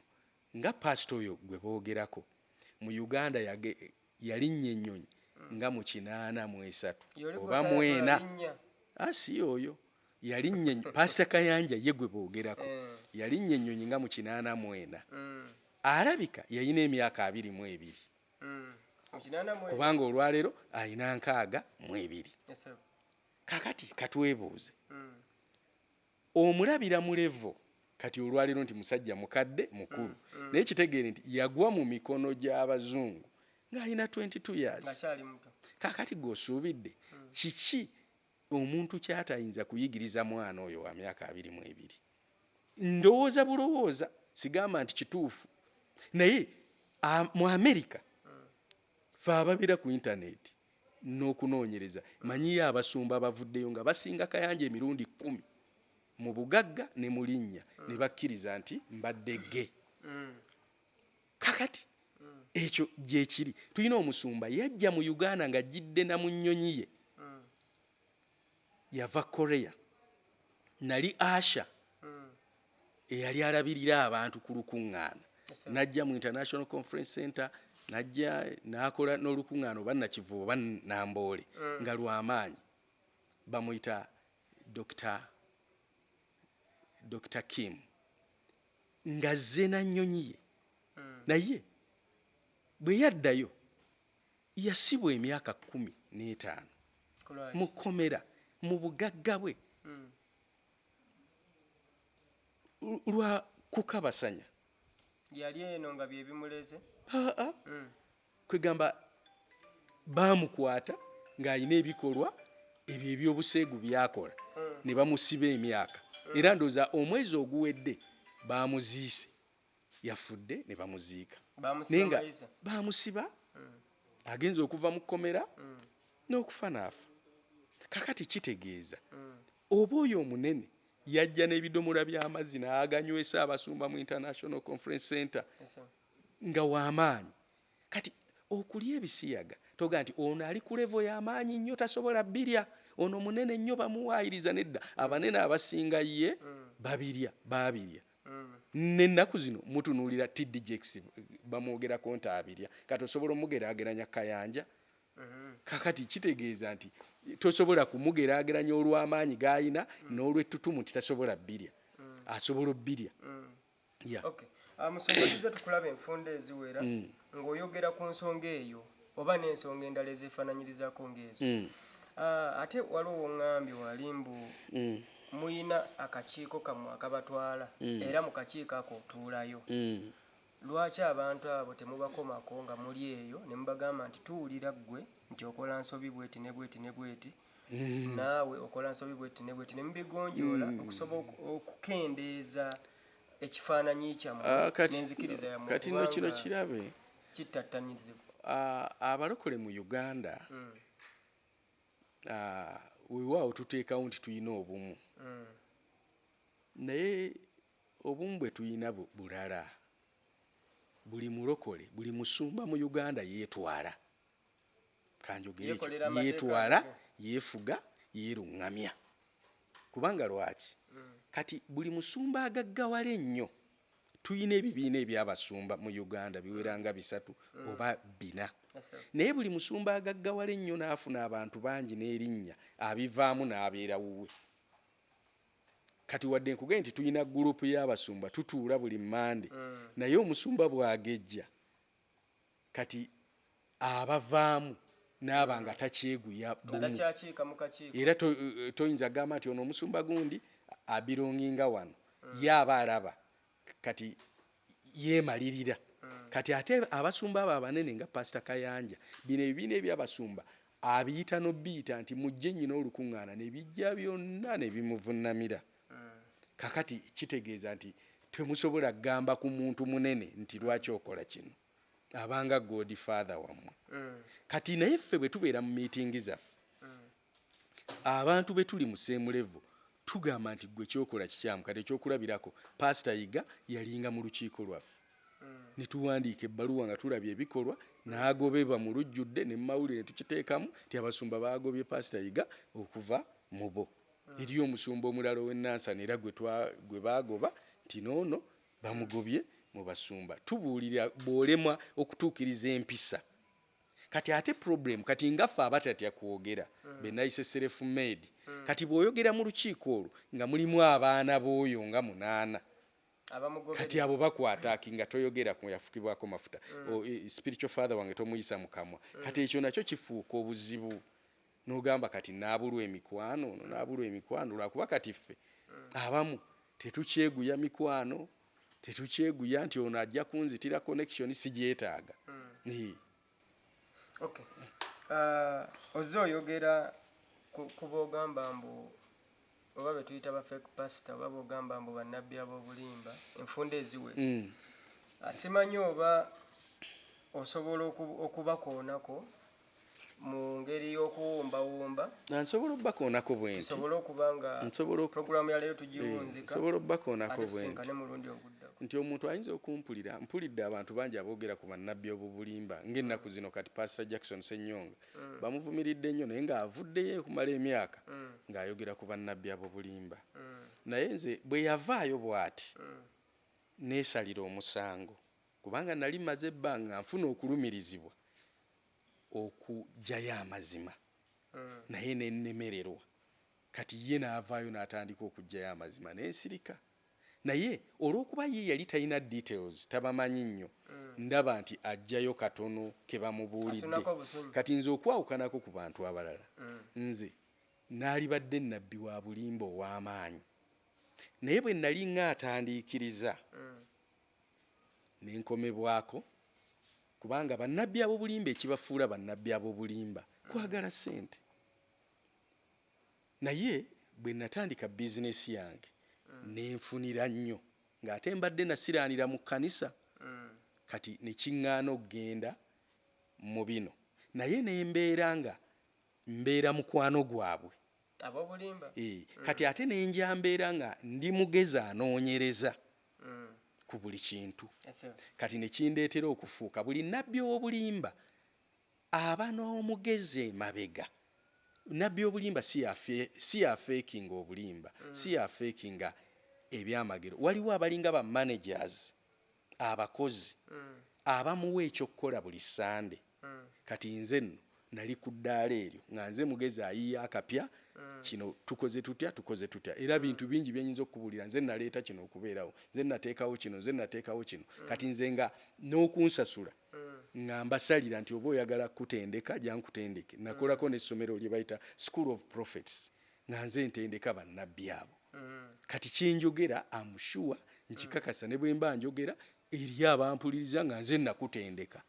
nga pasita oyo gwe boogerako mu Uganda yalinnya ennyonyi nga mu 83 Yoli oba bw'otayagala 40. linnya. Asi oyo yalinnya Pasita Kayanja ye gwe boogerako yalinnya ennyonyi nga mu 84. Alabika yalina emyaka 22. Mu 84. Kubanga olwaleero ayina 62. Yes, sir. Kakati katwebuuze, omulabira mu level kati olwaleero nti musajja mukadde mukulu, naye kitegeere nti yagwa mu mikono gy'abazungu ng'alina 22 years. Ng'akyali muto. Kakati gweosuubidde kiki omuntu kyatayinza kuyigiriza mwana oyo wa myaka 22? Ndowooza bulowooza, sigamba nti kituufu, naye mu Amerika fe ababeera ku intaneti n'okunoonyereza manyiyo abasumba abavuddeyo nga basinga Kayanja emirundi 10 mu bugagga ne mu linnya, ne bakkiriza nti mbadde gay. Kakati ekyo gyekiri. Tulina omusumba yajja mu Uganda ng'ajjidde na mu nnyonyi ye, yava Korea. Nali usher eyali alabirira abantu ku lukuŋŋaana, najja mu International Conference Center, najja n'akola n'olukuŋŋaana oba Nakivubo oba Namboole nga lwamaanyi, bamuyita Dr Kim, ng'azze na nnyonyi ye. Naye bwe yaddayo yasibwa emyaka 15 Kulwaki? Mu kkomera mu bugagga bwe lwa kukabasanya. Yali eno nga bye bimuleze. Aa, kwegamba baamukwata ng'alina ebikolwa ebyo ebyobuseegu byakola ne bamusiba emyaka. Era ndowooza omwezi oguwedde bamuziise, yafudde ne bamuziika. Bamusiba Naye nga mayisa. bamusiba, agenza okuva mu kkomera n'okufa n'afa. Kakati kitegeeza oba oyo omunene yajja n'ebidomola by'amazzi n'aganywesa abasumba mu International Conference Center Yes, sir. nga w'amaanyi. Kati okulya ebisiyaga toga nti ono ali ku level y'amaanyi nnyo tasobola birya, ono munene nnyo bamuwaayiriza. Nedda, abanene abasinga ye babirya, babirya. N'ennaku zino mutunuulira TD Jakes, bamwogerako nti abirya. Kati osobola omugeraageranya Kayanja? Kakati kitegeeza nti tosobola kumugeraageranya olw'amaanyi g'ayina n'olwettutumu nti tasobola bbirya. Asobola obbirya ya. Okay. Musumba, tujja tukulaba enfunda eziwera ng'oyogera ku nsonga eyo oba n'ensonga endala ezeefaananyirizako ng'ezo. Ate waliwo woŋŋambye wali mbu muyina akakiiko kammwe akabatwala, era mu kakiiko ako otuulayo. Lwaki abantu abo temubakomako nga muli eyo ne mubagamba nti tuwulira ggwe nti okola nsobi bweti ne bweti ne bweti, naawe okola nsobi bweti ne bweti, ne mubigonjoola okusobola okukendeeza ekifaananyi kyammwe Ah, kati n'enzikiriza yammwe, kati nno kino kubanga kirabe kittattanyirizibwa? Abalokole mu Uganda, weewaawo tuteekawo nti tulina obumu, naye obumu bwe tulina bulala. Buli mulokole, buli musumba mu Uganda yeetwala, kanjogere ekyo, Yeekolera amateeka yeetwala, ge. Yeefuga, yeeruŋŋamya. Kubanga lwaki? Kati buli musumba agaggawala ennyo, tuyina ebibiina ebyabasumba mu Uganda biwera nga 3 oba 4. Yes, sir. Naye buli musumba agaggawala ennyo n'afuna abantu bangi n'erinnya, abivaamu n'abeera wuwe. Kati wadde nkugambye nti tulina gurupu y'abasumba, tutuula buli Mande, naye omusumba bw'agejja, kati abavaamu n'aba nga takyeguya Nga bumu. takyakiika mu kakiiko. Era toyinza kugamba nti ono omusumba gundi abelonginga wano. Ye aba alaba kati yeemalirira. Kati ate abasumba abo abanene nga Pasita Kayanja, bino ebibiina ebyabasumba abiyita n'obiyita nti mujje nnyina olukuŋŋaana, ne bijja byonna ne bimuvunnamira. Kakati kitegeeza nti temusobola kugamba ku muntu munene nti lwaki okola kino, abanga godfather wammwe. Kati naye ffe bwe tubeera mu miitingi zaffe, abantu be tuli mu same level tugamba nti gwe kyokola kikyamu. Kati ekyokulabirako, Pasita Yiga yalinga mu lukiiko lwaffe, ne tuwandiika ebbaluwa nga tulabye ebikolwa, n'agobebwa mu lujjudde ne mumawulire tukiteekamu nti abasumba baagobye Pasita Yiga okuva mu bo. Eriyo omusumba omulala ow'e Nansana era gwe baagoba nti noono bamugobye mu basumba. Tubuulira bw'olemwa okutuukiriza empisa. Kati ate problem kati ngaffe abatatya kwogera, benayise self made, kati bw'oyogera mu lukiiko olwo nga mulimu abaana b'oyo nga 8, Abamugoberera. kati abo bakwata aki nga toyogera ku yafukibwako mafuta. Spiritual father wange tomuyisa mu kamwa. Kati ekyo nakyo kifuuka obuzibu, n'ogamba kati naabulwa emikwano, ono naabulwa emikwano lwakuba kati ffe abamu tetukyeguya mikwano, tetukyeguya nti ono ajja kunzitira connection sigyetaaga. Eh. Okay. Ozze oyogera ku boogamba mbu oba be tuyita ba fake pastor oba boogamba mbu bannabbi ab'obulimba enfunda eziwera. Simanyi oba osobola okubakoonako mu ngeri y'okuwumbawumba. Na nsobola obbakoonako bwe nti Tusobole okuba nga Nsobola programu ya leero tugiwunzika, nsobola obbakoonako ate bwe tusinkane nti mulundi oguddako. Nti omuntu ayinza okumpulira, mpulidde abantu bangi aboogera ku bannabbi obubulimba ng'ennaku zino. Kati Pastor Jackson Senyonga bamuvumiridde nnyo, naye ng'avuddeyo okumala emyaka ng'ayogera ku bannabbi ab'obulimba. Naye nze bwe yavaayo bw'ati, neesalira omusango, kubanga nali maze ebbanga nfuna okulumirizibwa okuggyayo amazima, naye nennemererwa. Kati ye n'avaayo n'atandika okuggyayo amazima, nensirika. Naye olw'okuba ye yali talina details, tabamanyi nnyo, ndaba nti aggyayo katono ke bamubuulidde. Asunako busunyi. Kati nze okwawukanako ku bantu abalala, nze naalibadde nabbi wa bulimba ow'amaanyi, naye bwe nali ng'atandiikiriza, nenkomebwako, kubanga bannabbi ab'obulimba, ekibafuula bannabbi ab'obulimba kwagala ssente. Naye bwe natandika bizinesi yange, nenfunira nnyo, ng'ate mbadde nasiraanira mu kkanisa. Kati nekiŋŋaana okugenda mu bino, naye nembeera nga mbeera mukwano gwabwe. Ab'obulimba. Kati ate nenja mbeera nga ndi mugezi anoonyereza ku buli kintu. Kati nekindeetera okufuuka buli nabbi ow'obulimba aba n'omugezi emabega. Nabbi obulimba si yafeekinga obulimba, si yafeekinga ebyamagero. Waliwo abalinga ba managers, abakozi abamuwa ekyokukola buli Sande. Kati nze nno nali ku ddaala eryo nga nze mugezi ayiiya akapya, kino tukoze tutya, tukoze tutya. Era bintu bingi byenyinza okukubuulira. Nze naleeta kino okubeerawo, nze nateekawo kino, nze nateekawo kino. Kati nze nga n'okunsasula nga mbasalira nti oba oyagala kutendeka, jankutendeke. Nakolako n'essomero lye bayita School of Prophets, nga nze ntendeka bannabbi abo. Kati kyenjogera am sure nkikakasa, ne bwe mba njogera eri abampuliriza, nga nze nakutendeka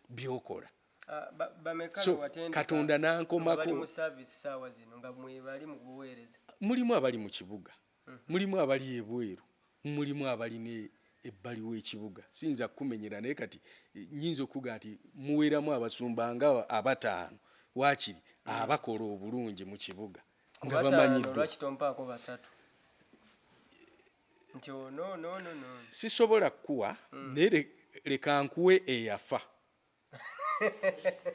byokola. Ah, bameka So, be watendeka Katonda n'ankomako. nga bali mu service saawa zino, nga mwebali mu buweereza? Mulimu abali mu kibuga, mulimu abali ebweru, mulimu abalina ebbali w'ekibuga. Siyinza kukumenyera, naye kati nyinza okuga nti muweramu abasumba nga abataano waakiri abakola obulungi mu kibuga Ku nga bataano, bamanyiddwa. lwaki tompaako basatu nti ono no no no? Sisobola kukuwa, naye leka nkuwe eyafa,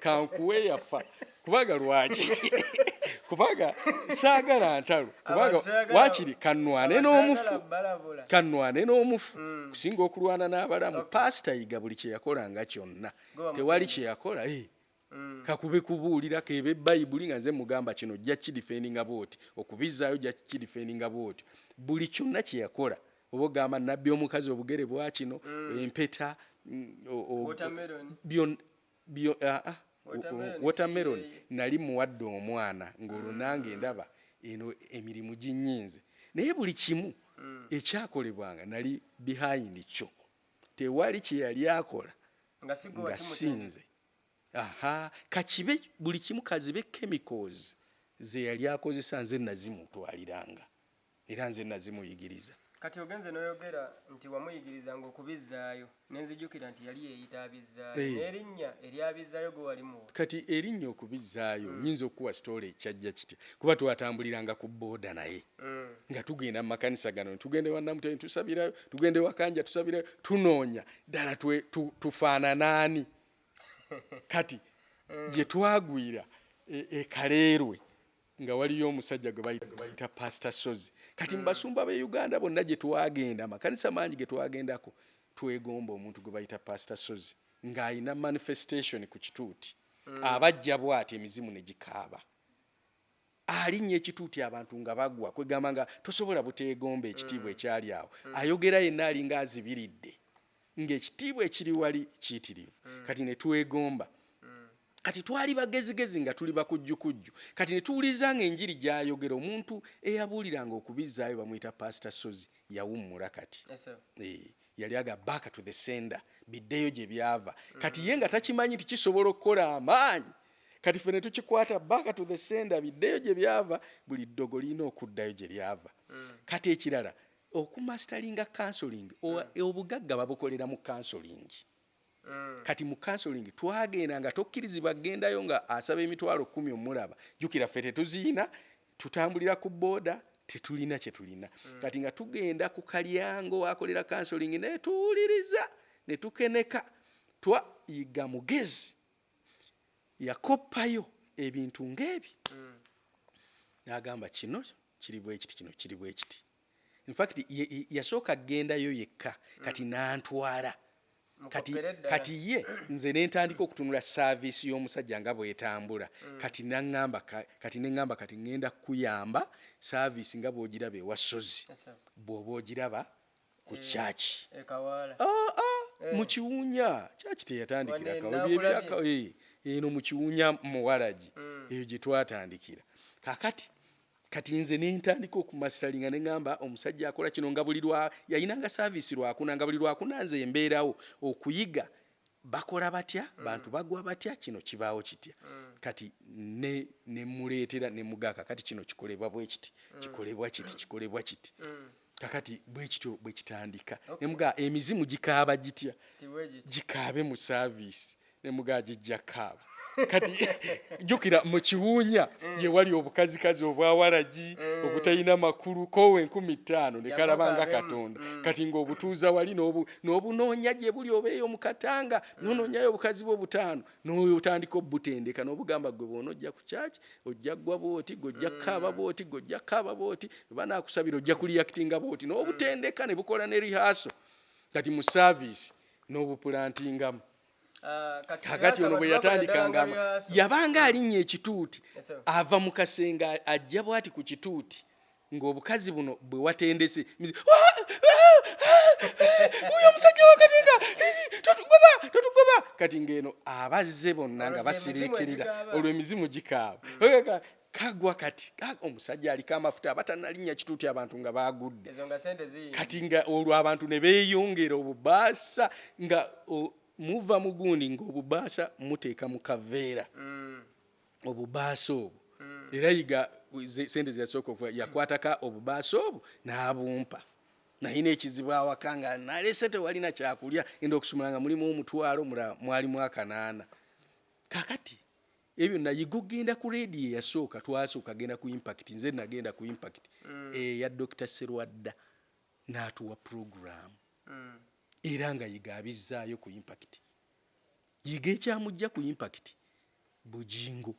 kankuwe eyafa. Kubanga lwaki? Kubanga saagala ntalo, kubanga Abantu toyagala- waakiri kanwane abantu n'omufu. toyagala balabula. Kanwane n'omufu kusinga okulwana n'abalamu. Pasita Yiga buli kye yakolanga kyonna, Gwe wamutendeka. tewali kye yakola, kakube kubuulira kebe Bayibuli, nga nze mugamba kino ojja kidefendinga bwoti, okubizaayo ojja kidefendinga bwoti. Buli kyonna kye yakola, oba ogamba nabbi omukazi obugere bwa kino, empeta, Watermelon. Watermelon. Watermelon. Si Nali muwadde omwana ng'olwo nange ndaba eno emirimu ginnyinze, naye buli kimu ekyakolebwanga nali behind kyo. Tewali kye yali akola nga si gwe nga wakimutendeka. Sinze. Aha, kakibe buli kimu, kazibe chemicals ze yali akozesa, nze nazimutwaliranga era nze nazimuyigiriza. Kati ogenze n'oyogera nti wamuyigirizanga okubizzaayo, nenzijukira nti yali yeeyita Abizzaayo. N'erinnya ery'Abizzaayo gwe wali muwa? Kati erinnya okubizzaayo, nyinza okukuwa story ekyajja kitya, kuba twatambuliranga ku booda naye nga tugenda mu makanisa gano. Tugende wa Namutene tusabirayo, tugende wa Kanja tusabirayo, tunoonya ddala tufaananaani. Kati gye twagwira e Kaleerwe, nga waliyo omusajja gwe bayita Pastor Sozi. Kati mu basumba b'e Uganda bonna gye twagenda, amakanisa mangi ge twagendako, twegomba omuntu gwe bayita Pastor Sozi, ng'ayina manifestation ku kituuti. Abajja bw'ati, emizimu ne gikaaba. Alinnya ekituuti, abantu nga bagwa. Kwegamba nga tosobola buteegomba ekitiibwa ekyali awo. Ayogera yenna alinga azibiridde, ng'ekitiibwa ekiri wali kiyitirivu. Kati ne twegomba. Kati twali bagezigezi nga tuli bakujjukujju. Kati ne tuwuliriza nga enjiri gy'ayogera omuntu eyabuuliranga okubizzaayo, bamuyita Pastor Sozi, yawummula kati. Yes, sir. Yali aga "Back to the sender", biddeyo gye byava. Kati ye nga takimanyi nti kisobola okukola amaanyi. Kati ffe ne tukikwata, "Back to the sender", biddeyo gye byava. Buli ddogo lirina okuddayo gye lyava. Kati ekirala, okumasteringa counseling, obugagga babukolera mu counseling. Kati mu counseling twagenda nga tokkirizibwa kgendayo nga asaba 100,000 omulaba. Jjukira ffe tetuziina, tutambulira ku booda, tetulina kye tulina. Kati nga tugenda ku kalyango wakolera counseling, ne tuwuliriza ne tukeneka. Twayiga mugezi yakoppayo ebintu ng'ebi, n'agamba kino kiri bwe kiti, kino kiri bwe kiti. In fact, yasooka kgendayo yekka, kati nantwala. Kati, Mukoppere ddala. Kati ye nze nentandika okutunula service y'omusajja nga bwetambula. Kati naŋŋamba kati neŋŋamba, kati ŋŋenda kukuyamba service nga bw'ogiraba ewa Sozi, Yes, sir. bw'oba ogiraba ku kyaki. Ekawaala. Ah, ah, mu Kiwunya kyaki teyatandikira. Wane Kawe nakulabye. Eno mu Kiwunya muwalagi eyo gye twatandikira. Kakati kati nze nentandika okumasteringa, neŋŋamba omusajja akola kino nga buli lwa yayinanga service Lwakuna, nga buli Lwakuna nze embeerawo okuyiga bakola batya, bantu bagwa batya, kino kibaawo kitya. Kati ne nemuleetera nemugaa, kakati kino kikolebwa bwe kiti, kikolebwa kiti, kikolebwa kiti. Kakati bwe kityo bwe kitandika. Nemugaa emizimu gikaaba gitya? Tiwegiti. Gikaabe mu service. Nemugaa gijja kaaba. Kati jjukira mu Kiwuunya ye wali obukazikazi obwawalagi obutalina makulu, koowa 5000 ne kalaba nga Yamukaabemu. Katonda. Kati ng'obutuuza wali n'obunoonya gye buli, obeeyo mu katanga n'onoonyayo obukazi bwo butaano n'otandika obutendeka n'obugamba, gwe bw'onojja ku kyaki ojja ggwa bw'oti, gwe ojja kukaaba bw'oti, gwe ojja kukaaba bw'oti, banaakusabira ojja kureactinga bw'oti, n'obutendeka ne bukola ne rehearsal. Kati mu service n'obuplantingamu. Ah, kati Kakati ono bwe yatandikanga rehearsal. yabanga alinnya ekituuti, Yes, sir. ava mu kasenge ajja bw'ati ku kituuti ng'obukazi buno bwe watendese, "Oyo omusajja wa Katonda, totugoba, totugoba." Kati ng'eno abazze bonna nga Olwo basiriikirira. emizimu egikaaba. Olwo emizimu gikaaba. Kagwa kati omusajja aliko amafuta aba tannalinnya kituuti, abantu nga baagudde. Ezo nga sente ziyingi. Kati nga olwo abantu ne beeyongera obubaasa nga muva mu gundi ng'obubaasa muteeka mu kaveera. Obubaasa obwo era Yiga sente zeyasooka okuva yakwataka obubaasa obwo n'abumpa. Nalina ekizibu awaka nga nalese tewalina kyakulya, enda okusumula nga mulimu 500, mulala mwalimu 800. Kakati ebyo nayiga okugenda ku rediyo eyasooka. Twasooka genda ku Impact, nze nagenda ku Impact eya Dr Serwadda n'atuwa puroguramu. Era nga Yiga abizzaayo ku Impact. Yiga ekyamujja ku Impact, Bujingo.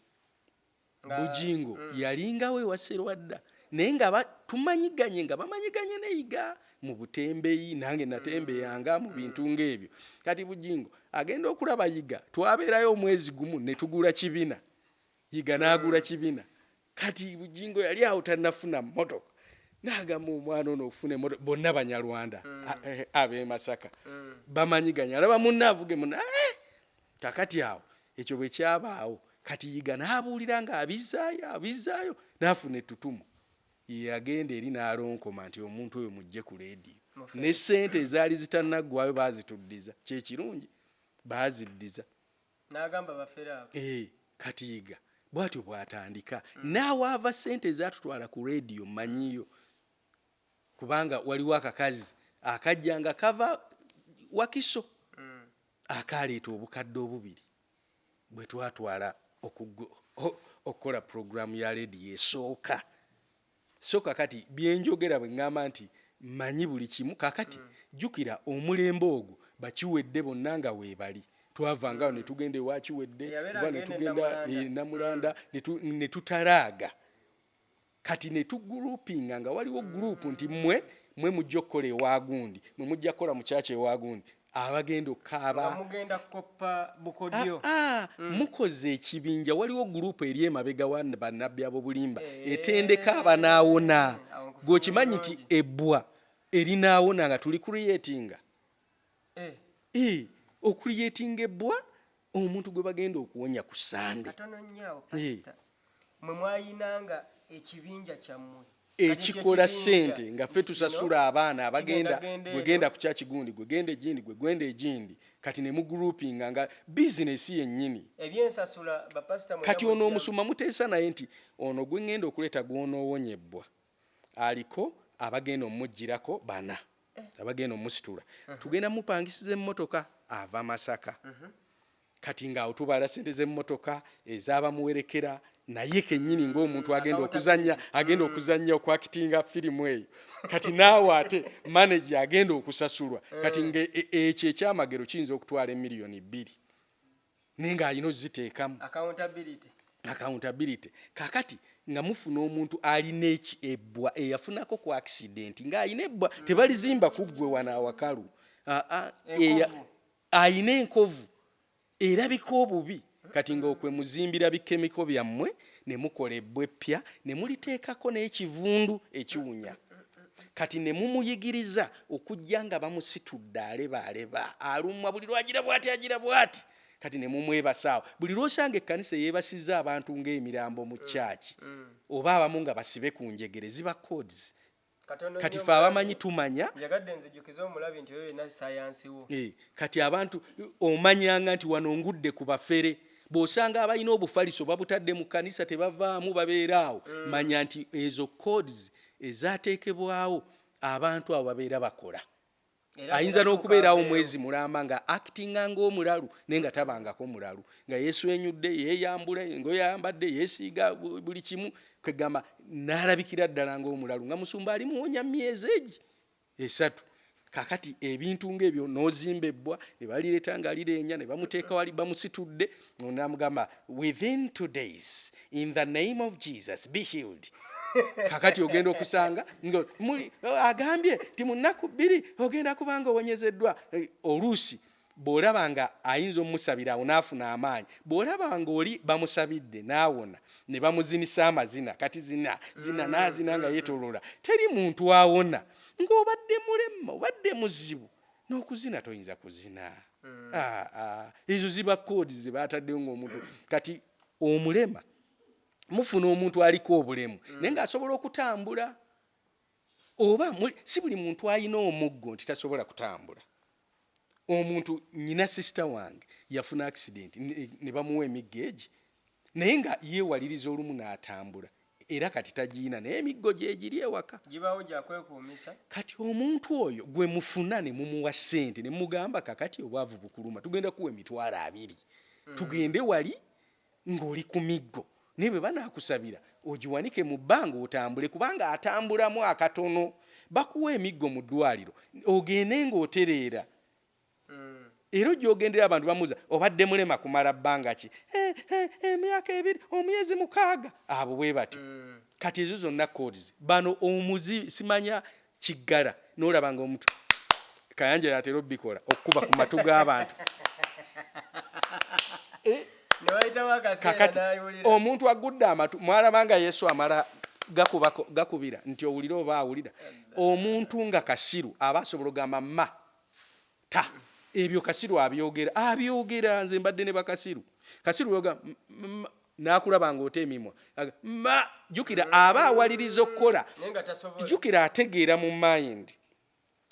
Bujingo yalingawo ewa Serwadda, naye nga tumanyiganye, nga bamanyiganye neyiga mu butembeyi, nange natembeyanga mu bintu ng'ebyo. Kati Bujingo agenda okulaba Yiga, twabeerayo omwezi gumu ne tugula kibina, Yiga n'agula kibina. Kati Bujingo yali awo tannafuna mmotoka, n'agamba omwana ono okufuna emmotoka, bonna Banyarwanda ab'e Masaka bamanyiganye, alaba munne avuge munne. Kakati awo ekyo bwe kyabaawo, kati Yiga n'abuulira ng'abizzaayo, abizzaayo, n'afuna ettutumu. Yagenda eri n'alonkoma nti omuntu oyo mujje ku leediyo. Mufere. Ne ssente ezaali zitannaggwayo baazituddiza, kyekirungi baaziddiza. N'agamba bafere abo. Kati Yiga bw'atyo bw'atandika. N'awaava ssente ezaatutwala ku leediyo mmanyiyo, kubanga waliwo akakazi akajja nga kava Wakiso akaleeta obukadde 2 bwe twatwala okukola puroguramu ya leediyo esooka. So kakati byenjogera bwe ŋŋamba nti mmanyi buli kimu, kakati jjukira omulembe ogwo bakiwedde bonna nga weebali. Twavanga ne tugenda ewa Kiwedde Yabeera oba ne agenda e tugenda Namulanda. E Namulanda, ne tutalaaga. Kati ne tugroupinga nga waliwo group nti mmwe mujja okukola ewa gundi, mwe mujja kukola mu kyaki ewa gundi, abagenda okukaaba. Nga mugenda kukoppa bukodyo. Ah, ah, mukoze ekibinja, waliwo group eri emabega wa bannabbi ab'obulimba etendeka abanaawona. Awo nkufuna Gweokimanyi nti bulungi. ebbwa erinaawona nga tuli creatinga. Ocreatinga ebbwa omuntu gwe bagenda okuwonya ku Sande. Katono nnyo awo, pasita. Mwe mwayinanga ekibinja kyammwe. Kati Ekikola ekyo ekibinja ssente nga ffe kino tusasula abaana abagenda kigenda gwe genda ku kyaki gundi, gwe genda egindi, gwe gwenda egindi. Kati ne mugroupinga nga bizinesi yennyini. Ebyensasula bapasita mwenna Kati ono mujjamu. omusumba muteesa naye nti ono gwe ŋŋenda okuleeta gw'onoowonya ebbwa aliko abagenda omuggyirako bana, abagenda omusitula, tugenda mupangisiza emmotoka ava Masaka. Kati ng'awo tubala sente z'emmotoka ez'abamuwerekera naye kennyini ng'omuntu agenda okuzannya, agenda okuzannya okwactinga firimu eyo. Kati naawe ate manager agenda okusasulwa. Kati nga ekyo ekyamagero kiyinza okutwala 2 million, naye ng'alina oziteekamu. Accountability. Accountability. Kakati nga mufuna omuntu alina ebbwa, eyafunako ku accident, ng'alina ebbwa, tebalizimba ku ggwe wano awakalu. Enkovu. Ayina enkovu erabika obubi. Kati nga okwe muzimbira bikemiko byammwe ne mukola ebbwa eppya ne muliteekako n'ekivundu ekiwunya. Kati ne mumuyigiriza okujja nga bamusitudde, aleba aleba, alumwa buli lwagira bwati, agira bwati. Kati ne mumwebasaawo. Buli lwosanga ekkanisa eyeebasizza abantu ng'emirambo mu kyaki, oba abamu nga basibe ku njegere, ziba codes. Katono Kati nnyo. Fe abamanyi tumanya. Njagadde nzijukize omulabi nti oyo yenna sayansi wo. Kati abantu omanyanga nti wano ngudde ku bafere. Bw'osanga abalina obufaliso babutadde mu kkanisa, tebavaamu, babeera awo, manya nti ezo codes ezateekebwawo abantu abo babeera bakola. Era Ayinza atuuka n'okubeerawo abeewo. Mwezi mulamba nga actinga ng'omulalu, naye nga tabangako mulalu, nga yeeswenyudde, yeeyambula engoye, ayambadde, yeesiiga buli kimu, kwegamba n'alabikira ddala ng'omulalu, nga musumba ali muwonya myezi egi 3. Kakati ebintu ng'ebyo, n'ozimba ebbwa ne balireeta nga lireenya ne bamuteeka wali bamusitudde, namugamba, "Within 2 days, in the name of Jesus, be healed." Kakati ogenda okusanga nga muli agambye ti mu nnaku 2 ogenda kubanga owonyezeddwa. Oluusi bw'olaba nga ayinza omumusabira awo n'afuna amaanyi, bw'olaba nga oli bamusabidde n'awona ne bamuzinisa amazina, kati zina zina n'azina nga yeetoloola. Teri muntu awona ng'obadde mulema, obadde muzibu, n'okuzina toyinza kuzina. Ah, ah, ezo ziba codes ze bataddewo ng'omuntu kati omulema. Mufuna omuntu aliko obulemu naye ng'asobola okutambula, oba si buli muntu alina omuggo nti tasobola kutambula. Omuntu, nyina sister wange yafuna accident ne bamuwa emiggo egi, naye nga yeewaliriza olumu n'atambula, era kati tagiina, naye emiggo gyegiri ewaka. Gibaawo gyakwekuumisa. Kati omuntu oyo gwe mufuna ne mumuwa ssente ne mugamba, "Kakati obwavu bukuluma, tugenda kuwa 20,000, tugende wali ng'oli ku miggo, naye bwe banaakusabira ogiwanike mu bbanga otambule," kubanga atambulamu akatono. Bakuwa emiggo mu ddwaliro ogende ng'otereera. Era ojja ogendera abantu bamuuza, "Obadde mulema kumala bbanga ki?" "Emyaka 2, omyezi 6." Abo bwe batyo. Kati ezo zonna codes. Bano omuzi simanya kiggala, n'olaba nga omuntu Kayanja yatera obikola, okukuba ku matu g'abantu. Ne wayitawo akaseera Kakati n'ayiwulira. omuntu agudde amatu, mwalaba nga Yesu amala gakubako, gakubira nti owulire oba awulira. Omuntu nga kasiru aba asobola ogamba ma ta, ebyo kasiru abyogera, abyogera. Nze mbadde ne bakasiru. Kasiru yoga n'akulaba ng'ota emimwa. Ma jjukira aba awaliriza okukola. Naye nga tasobola. Jjukira ategeera mu mind,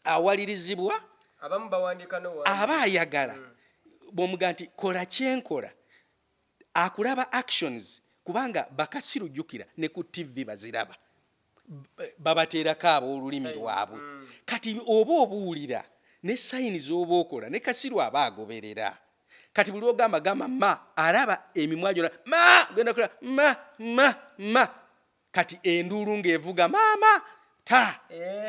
awalirizibwa. Abamu bawandiika nowandiika. Aba ayagala bw'omuga nti kola kyenkola, akulaba actions, kubanga bakasiru, jjukira ne ku TV baziraba, babateerako ab'olulimi lwabwe. Kati oba obuwulira ne sign z'oba okola, ne kasiru aba agoberera. Kati buli ogamba gamba ma, alaba emimwa gyona ma, genda kola ma ma ma. Kati enduulu ng'evuga maama ta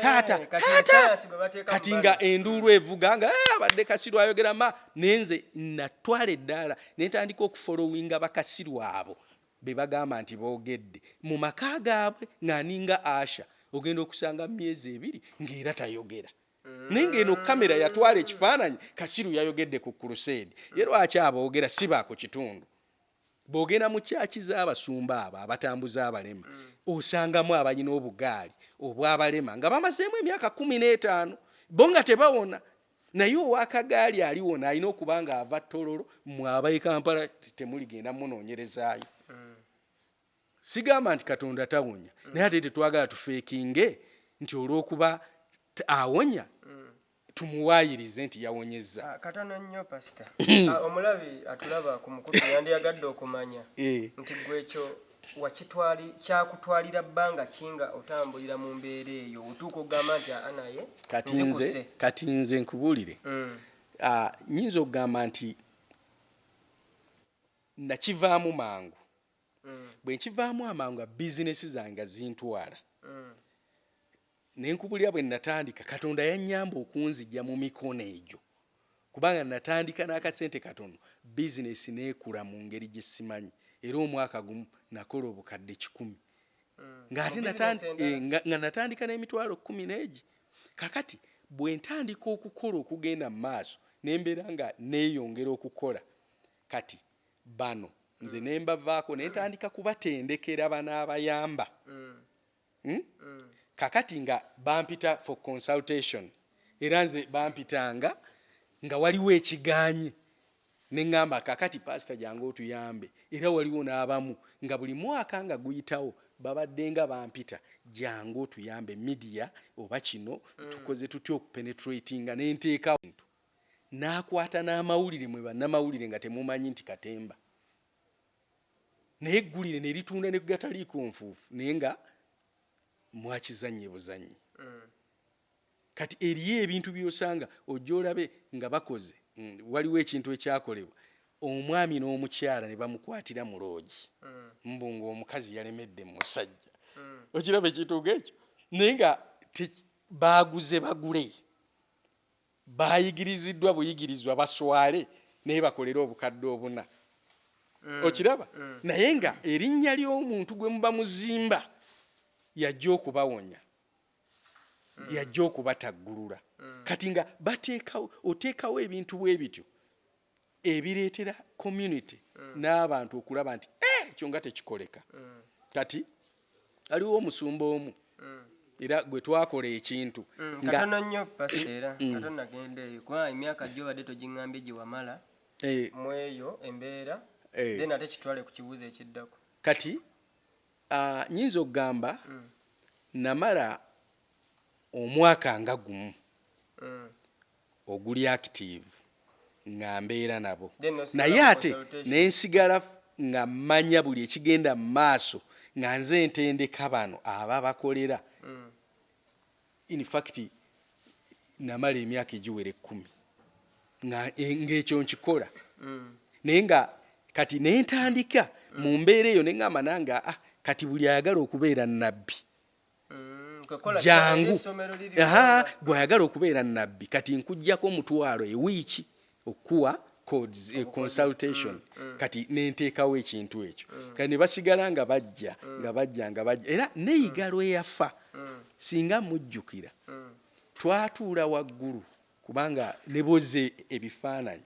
taata kati taata. esayansi gwe bateeka mu Kati bano. nga enduulu evuga nga abadde kasiru ayogera ma. Nenze natwala eddaala ne ntandika okufollowinga bakasiru abo be bagamba nti boogedde mu maka gaabwe, nga ninga asha ogenda okusanga myezi 2 ng'era tayogera, naye ng'eno kamera yatwala ekifaananyi, kasiru yayogedde ku crusade. Ye lwaki aboogera si ba ku kitundu? Bw'ogenda mu kyaki z'abasumba abo abatambuza abalema, osangamu abalina obugaali obw'abalema nga bamazeemu emyaka 15, bo nga tebawona, naye owakagaali aliwona alina okuba nga ava Tororo. Mmwe ab'e Kampala temuligenda munoonyerezaayo. Sigamba nti Katonda tawonya, naye ate tetwagala tufeekinge nti olw'okuba awonya tumuwaayirize nti yawonyezza. Ah, katono nnyo pasita. Omulabi atulaba ku mukutu yandiyagadde okumanya nti gwe ekyo wakitwali, kyakutwalira bbanga ki nga otambulira mu mbeera eyo, otuuka okugamba nti aa naye Kati nze nzikuse? Kati nze nkubuulire. Nyinza okugamba nti nakivaamu mangu. Bwe nkivaamu amangu nga bizinesi zange nga zintwala, ne nkubulira bwe natandika, Katonda yannyamba okunzijja mu mikono egyo, kubanga natandika n'akasente katono, bizinesi neekula mu ngeri gye simanyi. Era omwaka gumu nakola obukadde 100, ng'ate Mu business endala? Nga natandika n'emitwalo 10 n'egi. Kakati bwe ntandika okukola, okugenda mu maaso, nembeera nga neeyongera okukola. Kati bano nze ne mbavaako, ne ntandika kubatendekera banaabayamba. Hmm? Kakati nga bampita for consultation, era nze bampitanga nga waliwo ekiganye, neŋŋamba, "Kakati pasita, jangu otuyambe." Era waliwo n'abamu nga buli mwaka nga guyitawo babadde nga bampita, "Jangu otuyambe media, oba kino tukoze tutya okupenetratinga?" Nenteeka n'akwata n'amawulire, mwe bannamawulire nga temumanyi nti katemba, naye eggulire ne litunda ne gataliiko nfuufu, naye nga mwakizannye buzannyi. Kati eriyo ebintu by'osanga ojja olabe nga bakoze. Waliwo ekintu ekyakolebwa, omwami n'omukyala ne bamukwatira mu loogi, mbu ng'omukazi yalemedde mu musajja. Okiraba ekintu ng'ekyo, naye nga baaguze bagule, bayigiriziddwa buyigirizwa baswale, naye bakolere obukadde 4. Okiraba? Naye nga erinnya ly'omuntu gwe muba muzimba yajja okubawonya, yajja okubataggulula. Kati nga bateekawo, oteekawo ebintu bwe bityo ebireetera community n'abantu okulaba nti, "Eh, ekyo nga tekikoleka." Kati aliwo omusumba omu era gwe twakola ekintu nga Katono nnyo, pasita, era katono nagenda eyo, kubanga emyaka gyobadde togiŋŋambye gye wamala mu eyo embeera. Then ate kitwale ku kibuuzo ekiddako. Kati nyinza okugamba namala omwaka nga gumu oguli active nga mbeera nabo. Then n'osigala Naye mu ate consultation. nensigala nga mmanya buli ekigenda mu maaso, nga nze ntendeka bano ababakolera. In fact, namala emyaka egiwera 10 nga ng'ekyo nkikola. Naye nga kati nentandika mu mbeera eyo, neŋŋamba nange, ah, kati buli ayagala okubeera nabbi, Kwekola jangu. Essomero liri Aha, Uganda. Gwayagala okubeera nabbi, kati nkuggyako 500 ewiiki okuwa codes, consultation. Kati nenteekawo ekintu ekyo, kati ne basigala nga bajja, nga bajja, nga bajja. Era neyiga lwe yafa, singa mujjukira, twatuula waggulu, kubanga ne boze ebifaananyi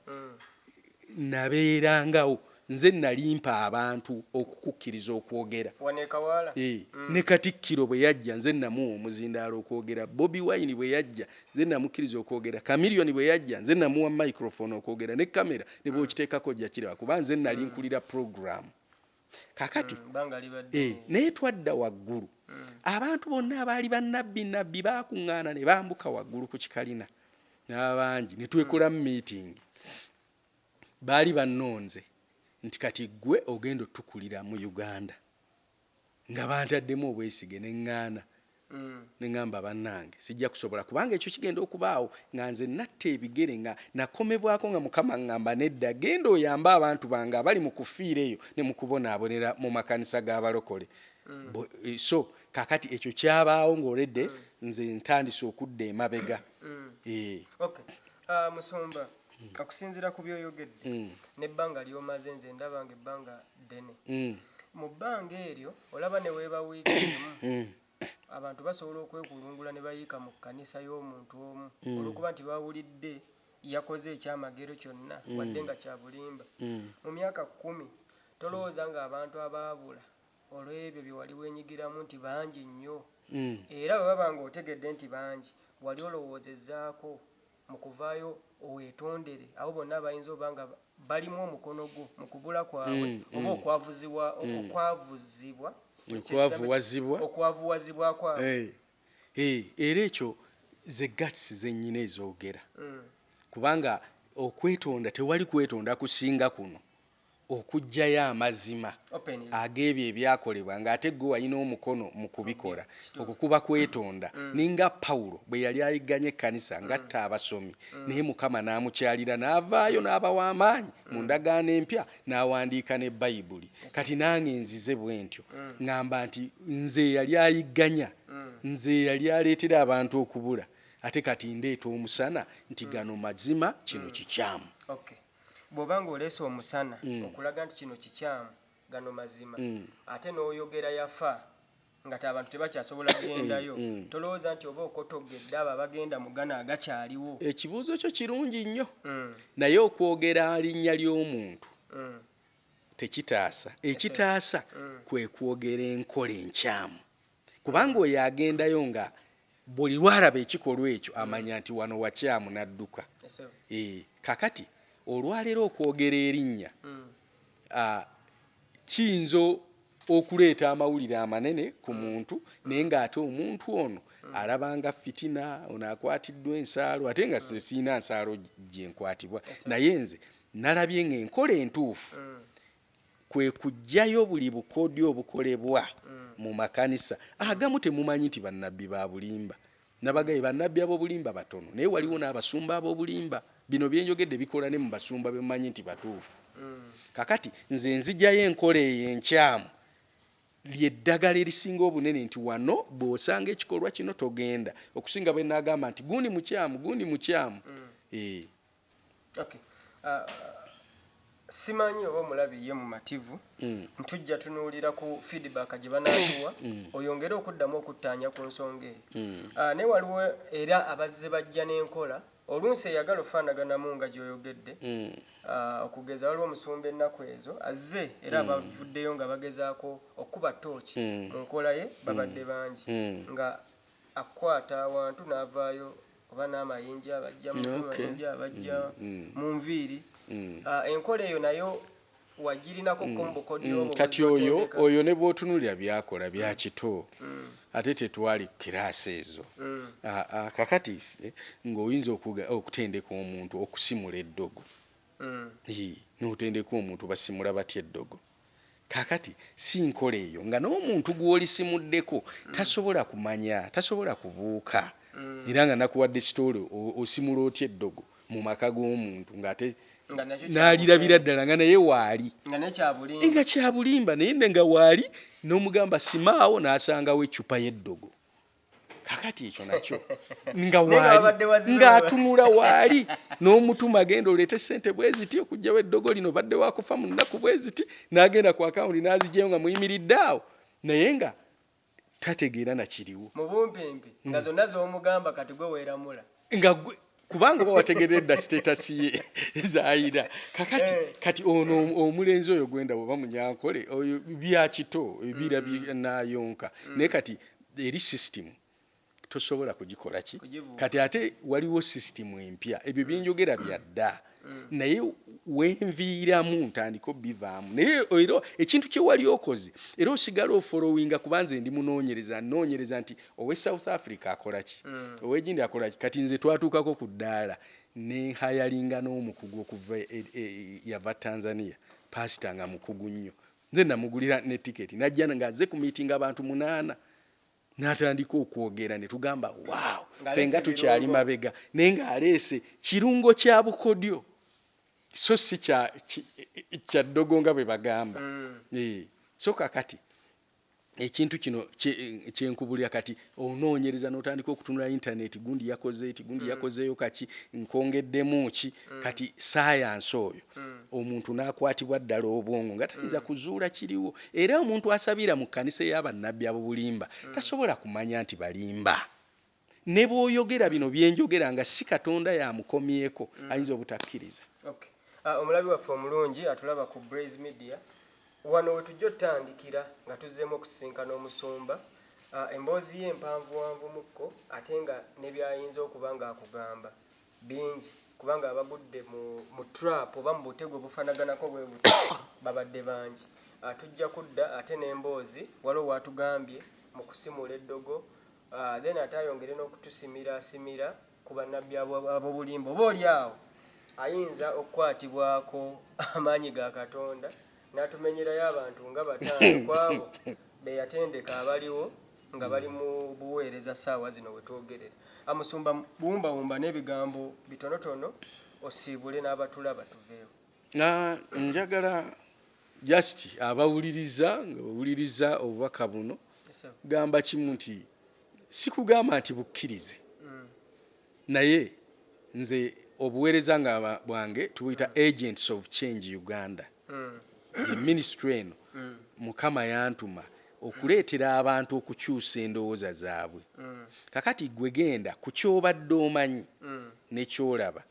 nabeerangawo nze nalimpa abantu okukukkiriza okwogera. Wano e Kawaala. Ne Katikkiro bwe yajja, nze namuwa omuzindaalo okwogera. Bobi Wine bwe yajja, nze namukkiriza okwogera. Chameleone bwe yajja, nze namuwa microphone okwogera, ne kamera ne bwokiteekako ojja kiraba, kuba nze nali nkulira program. Kakati Bbanga libadde naye twadda waggulu, abantu bonna abaali bannabbi nabbi baakuŋŋaana ne bambuka waggulu ku kikalina n'abangi, ne twekolamu meeting. Baali bannonze nti kati ggwe ogenda otukulira mu Uganda, nga bantaddemu obwesige, ne ŋŋaana. Ne ŋŋamba, "Bannange, sijja kusobola, kubanga ekyo kigenda okubaawo nga nze natta ebigere, nga nakomebwako, nga Mukama ŋŋamba, nedda, genda oyambe abantu bange abali mu kufiira eyo ne mu kubonaabonera mu makanisa g'abalokole." So kakati ekyo kyabaawo ng'oledde nze ntandise okudda emabega. Okay. Musumba, okusinziira ku byoyogedde n'ebbanga ly'omaze, nze ndaba nga ebbanga ddene. Mu bbanga eryo olaba ne weeba wiiki emu, abantu basobola okwekulungula ne bayiika mu kkanisa y'omuntu omu olw'okuba nti bawulidde yakoze ekyamagero kyonna, wadde nga kya bulimba. Mu myaka 10, tolowooza ng'abantu abaabula olw'ebyo bye wali weenyigiramu nti bangi nnyo? Era bwe baba nga otegedde nti bangi, wali olowoozezzaako mu kuvaayo oweetondere abo bonna abayinza oba nga balimu omukono gwo mu kubula kwabwe oba okwavuzibwa? Okwavuwazibwa. Okwavuwazibwa kwabwe. Era ekyo ze guts zennyini ezoogera, kubanga okwetonda, tewali kwetonda kusinga kuno okuggyayo amazima Openly. ag'ebyo ebyakolebwa, ng'ate gwe walina omukono mu kubikola. Okwo kuba kwetonda. Ninga Pawulo bwe yali ayigganya ekkanisa ng'atta abasomi, naye Mukama n'amukyalira, n'avaayo n'abawa amaanyi mu ndagaano empya, n'awandiika ne Bayibuli. Kati nange nzize bwe ntyo, ŋŋamba nti nze eyali ayigganya, nze eyali aleetera abantu okubula, ate kati ndeeta omusana nti gano mazima, kino kikyamu. Okay, bw'oba ng'oleese omusana okulaga nti kino kikyamu. Gano mazima. Ate n'oyogera yafa nga te abantu tebakyasobola kugendayo. Tolowooza nti oba okotogedde abo abagenda mu gano agakyaliwo? Ekibuuzo kyo kirungi nnyo. Naye okwogera linnya ly'omuntu tekitaasa. Ekitaasa kwe kwogera enkola enkyamu, kubanga oyo agendayo nga buli lwalaba ekikolwa ekyo amanya nti wano wakyamu, n'adduka. Kakati olwaleero okwogera erinnya kiyinza okuleeta amawulire amanene ku muntu, naye ng'ate omuntu ono alabanga fitina, ono akwatiddwa ensaalo, ate nga nze siina nsaalo gye nkwatibwa. Naye nze nalabye ng'enkola entuufu kwe kuggyayo buli bukodyo obukolebwa mu makanisa agamu. Temumanyi nti bannabbi ba bulimba? Nabagaye bannabbi ab'obulimba batono, naye waliwo n'abasumba ab'obulimba. Bino byenjogedde bikola ne mu basumba bemumanyi nti batuufu. Kakati nze nzigyayo enkola eyo enkyamu, lyeddagala erisinga obunene nti wano bw'osanga ekikolwa kino togenda, okusinga bwe naagamba nti gundi mukyamu, gundi mukyamu. Okay. Simanyi oba omulabi ye mumativu. Ntujja tunuulira ku feedback gye banaatuwa, oyongere okuddamu okuttaanya ku nsonga eyo. Naye waliwo era abazze bajja n'enkola olunsi eyagala ofaanaganamu nga gy'oyogedde. Okugeza waliwo omusumba ennaku ezo azze era abavuddeyo nga bagezaako okuba tooki mu nkola ye, babadde bangi, nga akwata awantu n'avaayo oba n'amayinja abajja mu mayinja abajja mu nviiri. Enkola eyo nayo wagirinako ko mu bukodyo obwo? Kati oyo oyo ne bw'otunuulira byakola byakito, ate tetwali kiraasi ezo. Kakati ffe ng'oyinza okutendeka omuntu okusimula eddogo, n'otendeka omuntu basimula batya eddogo. Kakati si nkola eyo nga n'omuntu gw'olisimuddeko tasobola kumanya, tasobola kubuuka, era nga nakuwadde story osimula otya eddogo mu maka g'omuntu ng'ate Nga nakyo n'alirabira ddala nga naye waali. Nga naye kyabulimba. Nga kyabulimba, naye ne nga waali n'omugamba simaawo, n'asangawo eccupa y'eddogo. Kakati ekyo nakyo nga Naye nga waali wabadde wazibe. Ng'atunula waali n'omutuma, genda oleete sente bwe ziti okuggyawo eddogo lino, badde wakufa mu nnaku bwe ziti, n'agenda ku akawunti n'azigyayo nga muyimiridde awo, naye nga tategeera nakiriwo. Mu bumpimpi nga zonna z'omugamba kati gwe weeramula. Nga gwe kubanga oba wategedde dda status ye zaayira. Kakati kati ono omulenzi oyo gwenda oba munyankole oyo byakito ebira nayonka, naye kati eri system tosobola kugikola ki. Kugibuuka. Kati ate waliwo system empya. Ebyo byenjogera byadda, naye wenviiramu ntandika obivaamu, naye era ekintu kye wali okoze era osigala ofollowinga, kuba nze ndi munoonyereza, noonyereza nti owe South Africa akola ki, owegindi akola ki. Kati nze twatuukako ku ddaala nenhayalinga n'omukugu okuva yava Tanzania, pasita nga mukugu nnyo. Nze namugulira ne tiketi, najja ng'azze ku meeting abantu munaana, n'atandika okwogera ne tugamba, "Waaw!" Ng'aleese Ffe nga tukyali ebirungo. mabega, naye ng'aleese kirungo kya bukodyo, so si kya ddogo nga bwe bagamba. So kakati ekintu kino kyenkubulira, kati onoonyereza n'otandika okutunula intaneti, gundi yakoze eti, gundi yakozeeyo kaki, nkongeddemu ki. Kati sayansi oyo omuntu n'akwatibwa ddala obwongo nga tayinza kuzuula kiriwo. Era omuntu asabira mu kkanisa ey'abannabbi abobulimba tasobola kumanya nti balimba. Ne bw'oyogera bino byenjogera nga si Katonda yamukomyeko, ayinza obutakkiriza. Okay. Omulabi waffe omulungi atulaba ku Braze Media, wano we tujja otutandikira nga tuzzeemu okusisinkana omusumba. Emboozi ye empanvuwanvumukko, ate nga ne byayinza okuba ng'akugamba bingi, kubanga abagudde mu trap oba mu butego obufaanaganako bwe buti babadde bangi. Tujja kudda ate n'emboozi waliwo waatugambye mu kusimula eddogo, then ate ayongere n'okutusimirasimira ku bannabbi ab'obulimba. Oba oli awo ayinza okukwatibwako amaanyi ga Katonda n'atumenyerayo abantu nga bataano ku abo be yatendeka abaliwo nga bali mu buweereza ssaawa zino we twogerera. Amusumba, buwumbawumba n'ebigambo bitonotono osiibule n'abatulaba tuveewo. Na njagala just abawuliriza nga bawuliriza obubaka buno, gamba kimu nti sikugamba nti bukkirize, naye nze obuweereza nga bwange tubuyita Agents of Change Uganda. Ministry eno, Mukama yantuma okuleetera abantu okukyusa endowooza zaabwe. Kakati gwe genda ku kyobadde omanyi nekyolaba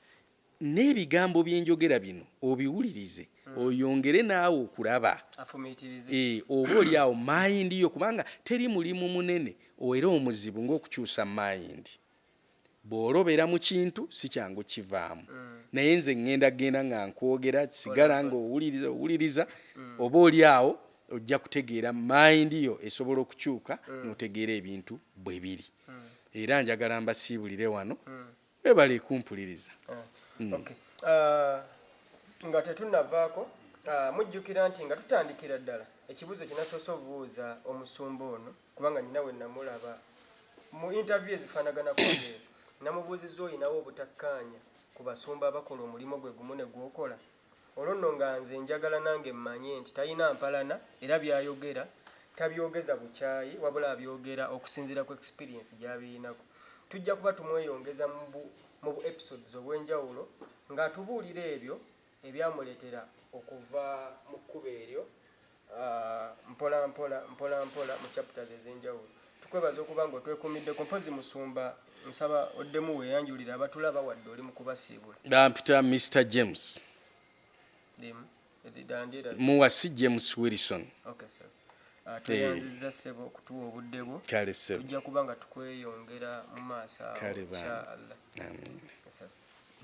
n'ebigambo byenjogera bino, obiwulirize, oyongere naawe okulaba. Afumiitirize. Oba oli awo mind yo, kubanga teri mulimu munene era omuzibu ng'okukyusa mind. Bw'olobera mu kintu, si kyangu kivaamu. Naye nze ŋŋenda genda nga nkwogera, sigala nga owuliriza, owuliriza, oba oli awo ojja kutegeera, mind yo esobola okukyuka n'otegeera ebintu bwe biri. Era njagala mbasiibulire wano, webale kumpuliriza. Okay. Nga tetunnavaako, mujjukira nti nga tutandikira ddala, ekibuuzo kinasoose obuuza omusumba ono, kubanga nina we namulaba mu interview ezifaanaganako ngeero, namubuuzizza, "Oyinawo obutakkaanya ku basumba abakola omulimu gwe gumu ne gwokola?" Olwo nno nga nze njagala nange mmanye nti talina mpalana, era byayogera tabyogeza bukyayi, wabula abyogera okusinziira ku experience gy'abirinako. Tujja kuba tumweyongeza mu bu episodes obw'enjawulo ng'atubuulira ebyo ebyamuleetera okuva mu kkubo eryo, mpola mpola, mpola mpola, mu chapters ez'enjawulo. Tukwebaza okuba nga otwekuumiddeko. Mpozi musumba, nsaba oddemu weeyanjulira abatulaba, wadde oli mu kubasiibula. Bampita Mr James. Dimu dandira. Muwasi James Wilson. Okay, sir. Tweyanzizza ssebo okutuwa obudde bwo. Kale ssebo. Tujja kuba nga tukweyongera mu maaso awo. Kale bambi. Inshallah. Amin. Yes, sir.